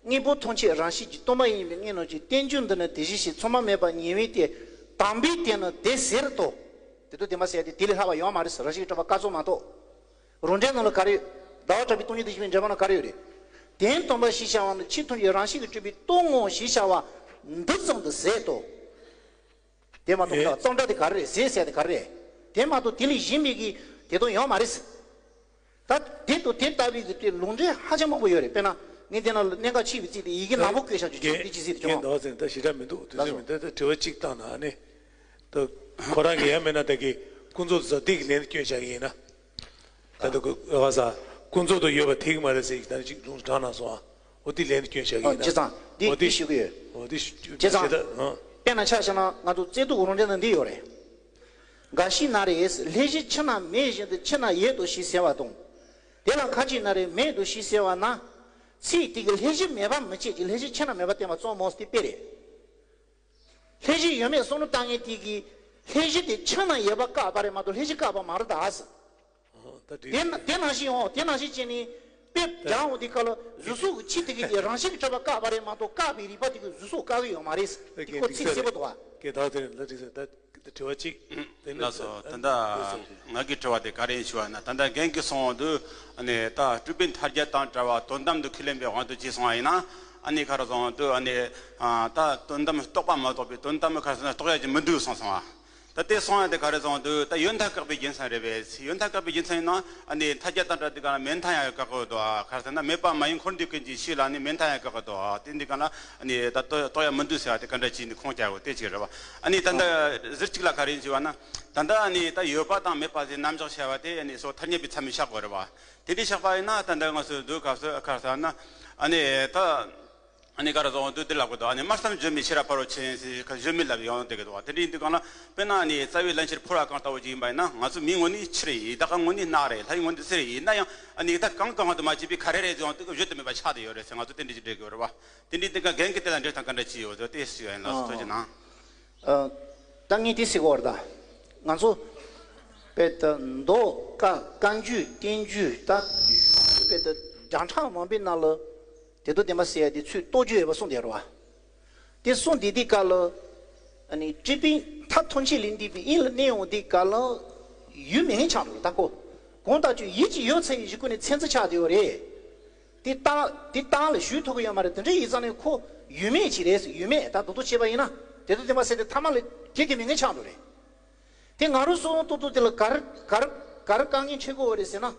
དངོས་པོ་ཐམས་ཅད་རང་བཞིན་གྱིས་སྟོང་པ་ཡིན་པའི་དངོས་རྣམས་ཀྱི་རྟེན་འབྱུང་འདི་ནི་དེ་བཞིན་གཤེགས། མཚུངས་པ་མེད་པ་ཉེ་བའི་དེ། དམ་པའི་དེ་ནི་དེ་ཟེར་ཏོ། དེ་དུ་བདེན་པ་ཟེར་ཏེ་དེ་ལས་ལྷག་པ་ཡོད་མ་རེད་ཟེར། རང་བཞིན་གྱིས་གྲུབ་པ་སྐབས་སུ་མ་གཏོགས། རང་འགྲེལ་ནང་ལ་ག་རེ་ཡོད། ཟླ་བ་གྲགས་པའི་སྟོང་ཉིད་བདེན་བཞི་པའི་འགྲེལ་པ་ནང་ག་རེ་ཡོད་རེད། དོན་དམ་པ་ཞེས་བྱ་བ་ནི་ཆོས་ཐམས་ཅད་རང་བཞིན་གྱིས་གྲུབ་པའི་རྟོག་ངོ་ཞེས་བྱ་བ་འདི་ཙམ་དུ་ཟད་དོ། དེ་མ་གཏོགས་ཨེ། ད་གཙང་སྦྲ་དེ་ག་རེ་རེད། ཟད་ཟེར་དེ་ག་རེ་རེད། དེ་མ་གཏོགས་དེ་ལས་གཞན་པའི་གི་དེ་དོན་ཡོད་མ་རེད། ད་དེ་དང་དེ་ལྟ་བུའི་གི་དེ་ལུང་འདྲེན་ཧ་ཅང་མང་པོ་ཡོད་རེད། དཔེར་ན་ངས་དེ་ནང་ལ་གནད་འགག་ཆེ་བའི་ཚིག་དེ་ཡི་གེ་ནག་པོ་བཀོད་བཞག་རྒྱུ་ཅིག་དེ་ཅི་ཟིག་དེ་བྱུང་བ། ལགས་སོ། ད་ཞེ་དྲག་མི་འདུག། དུས་ཚོད་མི་འདུག། ད་དྲི་བ་གཅིག་བཏང་ན་ཨ་ནི། ད་ཁོ་རང་གི་ཡང་མེད་ན་ད་གི་ཀུན་རྫོབ་ཟབ་ཏིག་གི་ལན་དུ་སྐྱོན་བཞག་གི་ཡིན་ན། ད་ལྟ་ཁོ་ཨ་ས་ཀུན་རྫོབ་ཏུ་ཡོད་པ་དེ་གི་མ་རེད་ཟེར་གྱི་ད་ཅིག་ལུང་དྲངས་གནང་སོང་ཨ། འོ་དེ་ལན་དུ་སྐྱོན་བཞག་གི་ཨ། ཡིན་ན། བྱས་ཙང་འདི་འོ་དེ་འདི་ཞུ་གི་ཡོད། འོ་དེ་ཞུ་བྱས་ཙང་བྱས་ད་ཨ། དཔེར་ན་ཆ་བཞག་ན་ང་ཚོ་བརྩེ་དུང་རང་འགྲེལ་ནང་འདི་ཡོད་རེད། འགའ་ཞིག་ན་རེ། ལྷན་ཅིག་ཕྱི་ན་མེད་བཞིན་དུ་ཕྱི་ན་ཡོད་དོ་ཞེས་ཟེར་བ་དང་། དེ་ལ་ཁ་ཅིག་ན་རེ་མེད་དོ་ཞེས་ཟེར་བ་ན། ཚིག་དེ་གིས་ལྷན་ཅིག་མེད་པ་མི་བྱེད་ཅིང་ལྷན་ཅིག་ཕྱི་ན་མེད་པ་བསྟན་པ་གཙང་མོ་སྟེ་དཔེ་རེད། ལྷན་ཅིག་ཡོད་མེད་བསམ་བློ་བཏང་མཁན་དེ་གིས་ལྷན་ཅིག་དེ་ཕྱི་ན་ཡོད་པ་བཀག་པ་རེད་མ་གཏོགས་ལྷན་ཅིག་བཀག་པ་མ་རེད་ད་ཟེར། ཨོ། ད་དེ་དེ་ན་དེ་ནང་བཞིན་འོ་དེ་ནང་བཞིན་བྱས་ནས་དཔེ་སྦྱང་འོང་དེ་ག་ལ་གཟུགས་སོགས་ཀྱི་ཆོས་དེ་གི་དེ་རང་བཞིན་གྱིས་གྲུབ་པ་བཀག་པ་རེད་མ་གཏོགས་བཀག་པའི་རིགས་པ་དེ་གི་གཟུགས་སོགས་བཀག་གི་ཡོད་མ་རེད། དེ་ཁོ་ཚིག་གསལ་པོ་འདུག་བ། ཀྱེ་ད་དེ་ལ་དྲིས་ཟེར་ད་དྲི་བ་གཅིག་དེ་ནི་ལགས་སོ། ད་ལྟ་ང་གི་དྲི་བ་དེ་ག་རེ་ཡིན་ཞུ་བ་ན། ད་ལྟ་རྒན་གྱིས་གསུངས་འོང་དུས་ཨ་ནི་ད་སྤྲུལ་པའི་མཐའ་རྒྱས་དང་བྲལ་བ་དོན་དམ་དུ་ཁས་ལེན་པའི་དབང་དུ་བྱས་སོང་བ་ཡིན་ན། ཨ་ནི་ག་རེ་གསུངས་འོང་དུས་ཨ་ནི་ད་དོན་དམ་རྟོགས་པ་མ་གཏོགས་པའི་དོན་དམ་ག་རེ་ཟེར་ན་རྟོགས་ཡ་ཅིག་མི་འདུག་གསུངས་སོང་བ། ད་དེ་གསུང་ཡ་དེ་ག་རེ་གསུངས་འདུག། ད་ཡོད་མཐའ་བཀག་པའི་རྒྱུ་མཚན་རེད་པས། ཡོད་མཐའ་བཀག་པའི་རྒྱུ་མཚན་ཡིན་ན་ཨ་ནི་མཐའ་རྒྱས་དང་བྲལ་དུས་ག་ལ་མེད་མཐའ་ཡང་བཀག་གི་འདུག། ག་རེ་ཟེར་ན་མེད་པ་མ་ཡིན་འཁོར་འདས་ཀུན་གྱི་ཆོས་ལ་ནི་མེད་མཐའ་ཡང་བཀག་གི་འདུག། དེ་འདི་ག་ལ་ཨ་ནི་ད་རྟོགས་རྟོགས་ཡ་མི་འདུག་ཟེར་བ་དེ་ག་འདྲ་བྱས་ནས་ཁུངས་སྐྱེལ་དགོས་དེ་ཅིག་རེད་བ། ཨ་ནི་ད་ལྟ་ཟུར་གཅིག་ལ་ག་རེ་ཡིན་ཞུ་བ་ན། ད་ལྟ་ཨ་ནི་ད་ཡོད་པ་དང་མེད་པ་ཟེར་རྣམ་གཞག་བྱ་བ་དེ་ཨ་ནི་སོ་ཐ་སྙད་པའི་ཚད་མས་བཞག་དགོས་རེད་བ། དེ་འདྲའི་བཞག་པ་ཡིན་ན་ད་ལྟ་ང་ཚོས་འདུག་སྐབས་སུ་ག་རེ་ཟེར་ན་ཨ་ནི་ད། ཨ་ནི་ག་རེ་ཟེར་འོང་དུས་འདི་ལབ་དགོས་འདུག། ཨ་ནི་སྨྲ་བསམ་བརྗོད་མེད་ཤེས་རབ་ཕ་རོལ་ཕྱིན་ཟེར་བརྗོད་མེད་ལབ་ཡོང་བསྡད་ཀྱི་འདུག་བ། དེ་འདྲ་ཡིན་དུས་གང་ལ་དཔེར་ན་ཨ་ནི་རྩ་བའི་བླ་མཆེད་ཕུར་བ་གང་ལྟ་བུ་ཅིག་ཡིན་པ་ཡིན་ན། ང་ཚོ་མིའི་ངོ་ནས་ཆུ་རེད། བདག་གི་ངོ་ནས་རྣག་རེད། ལྷའི་ངོ་ནས་གསེར་རེད། ཡིན་ན་ཡང་ཨ་ནི་ད་གང་གང་དུ་མ་བྱས་པའི་ག་རེ་རེད་ཟེར་འོང་དུས་བརྗོད་དུ་མེད་པ་ཆགས་བསྡད་ཡོད་རེད་ཟེར་ང་ཚོ་དེ་འདྲ་ཅིག་འགྲེལ་དགོས་རེད་བ། དེ་འདྲའི་དེ་ག་རྒན་གྱིས་དེ་ལ་འགྲེལ་སྟངས་ག་འདྲ་ཅིག་ཡོད་ཟེར་དེ་ཞུ་ཡ་ཡིན། ལགས་སོ། ཐུགས་རྗེ་གནང་། ཨ། ད་ངས་དེ་ཟེར་གོ་བར་ད། ང་ཚོ་དཔེ་ད་མདོ་བཀའ་བཀའ་འགྱུར་བསྟན་འགྱུར་ད་དཔེ་ད་བརྒྱ་ཕྲག་མང་པོའི་ནང་ལ་དེ་དོན་བདེན་པ་ཟེར་ཡ་དེ་ཚུར་རྟོགས་རྒྱུ་ཡོད་པ་གསུངས་བསྡད་རེད་བ། དེ་གསུངས་བསྡད་དུས་སྐབས་ལ་ཨ་ནི་སྤྲུལ་པའི་མཐའ་ཐམས་ཅད་ལས་འདས་པའི་དབྱིངས་ལ་གནས་ཡོང་དུས་སྐབས་ལ་ཡུལ་མེད་མཁན་ཆགས་འགྲོ་ད་ཁོ། གང་ལྟར་ཀྱང་ཡུལ་གྱི་ཡོད་ཚད་ཀྱི་གཞི་ཀུན་ནས་མཚན་རྩིས་ཆགས་བསྡད་ཡོད་རེད། དེ་རྟགས་དེ་རྟགས་ལ་ཞུ་ཐུབ་ཀྱི་ཡོད་མ་རེད། དེ་འདྲ་ཡིན་ཙང་ནས་ཁོ་ཡུལ་མེད་ཅིག་རེད་ཟེར། ཡུལ་མེད་ད་རྡོག་རྡོག་བྱས་པ་ཡིན་ན་དེ་དོན་བདེན་པ་ཟེར་དེ་ཐ་མ་ལ་གེགས་ཀྱི་མེད་མཁན་ཆགས་འགྲོ་རེད། དེ་ང་རང་སོང་ཏོག་ཏོག་དེ་ལ་ག་རེ་ག་རེ་ག་རེ་དཀའ་ངལ་འཕྲད་ཀྱི་ཡོད་རེད་ཟེར་ན།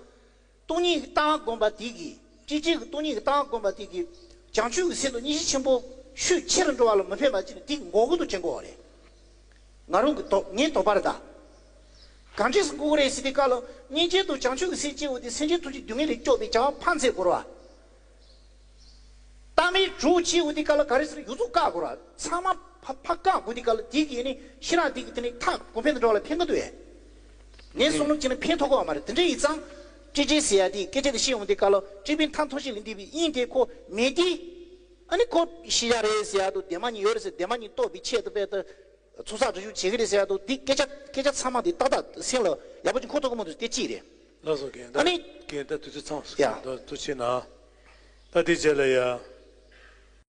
སྟོང་ཉིད་ཀྱི་ལྟ་བ་བསྒོམ་པ་དེ་གིས་སྤྱི་སྤྱོད་ཀྱི་སྟོང་ཉིད་ཀྱི་ལྟ་བ་བསྒོམ་པ་དེ་གིས་བྱང་ཆུབ་ཀྱི་སེམས་དང་སྙིང་རྗེ་ཆེན་པོ་ཤུགས་ཆེ་རུ་འགྲོ་བ་ལ་མི་ཕན་པ་ཅིག་དེ་འགོག་གི་འདུག་དྲན་གྱི་ཡོད་རེད། ང་རང་གི་དོགས་ངའི་དོགས་པ་རེད་ད། གང་འདྲས་སེ་འགོག་གི་རེད་ཟེར་དུས་སྐབས་ལ་སྙིང་རྗེ་དང་བྱང་ཆུབ་ཀྱི་སེམས་སྐྱེ་བོ་དེ་སེམས་ཅན་ཐམས་ཅད་སྡུག་བསྔལ་ལས་སྐྱོབ་པའི་བྱ་བ་ཕར་མཛད་དགོས་རེད་བ། ལྟ་མིན་གྲོགས་བྱེད་འོང་དུས་སྐབས་ལ་ག་རེ་ཟེར་ཡོངས་རྫོགས་བཀག་དགོས་རེད་བ། ཚང་མ་ཕ་ཕ་བཀག་དགོས་དུས་སྐབས་ལ་དེ་གིས་ནི་ཤེས་རབ་དེ་གིས་དེ་ནི་མཐའ་གོང་འཕེལ་དུ་འགྲོ་བ་ལ་ཕན་གི་འདུག་ཨེ། ངའི་བསམ་བློ་བྱས་ན་ཕན་ཐོགས་ཀྱི་ཡོད་མ་རེད། དེ་འདྲ་ཡིན་ཙང་སྤྲོས་བྲལ་ཟེར་ཡ་དེ་སྐད་ཆ་དེ་བཤད་འོང་དུས་སྐབས་ལ་སྤྲུལ་པའི་མཐའ་ཐམས་ཅད་ལས་འདས་པའི་དབྱིངས་དེ་ཁོ་མེད་དུས། ཨ་ནི་ཁོ་ཤེས་བྱ་རེད་ཟེར་ཡ་དང་བདེན་པ་གཉིས་ཡོད་རེད་ཟེར་བདེན་པ་གཉིས་རྟོགས་པའི་ཆེད་དུ་དཔེ་ལྟ། ཚོགས་བསགས་སྒྲིབ་སྦྱོང་བྱེད་ཀྱི་རེད་ཟེར་ཡ་དང་འདི་སྐད་ཆ་སྐད་ཆ་ཚང་མ་འདི་ཏག་ཏག་སེམས་ལ་ཡག་པོ་ཅིག་འཁོར་ཐུབ་ཀྱི་མི་འདུག་དེ་གཅིག་རེད། ལགས་སོ། རྒན་ད་ཨ་ནི་རྒན་ད་དུས་ཚོད་ཚང་སོང་། ཡ། ད་ཐུགས་རྗེ་གནང་། ད་དེ་རྗེས་ལ་ཡ།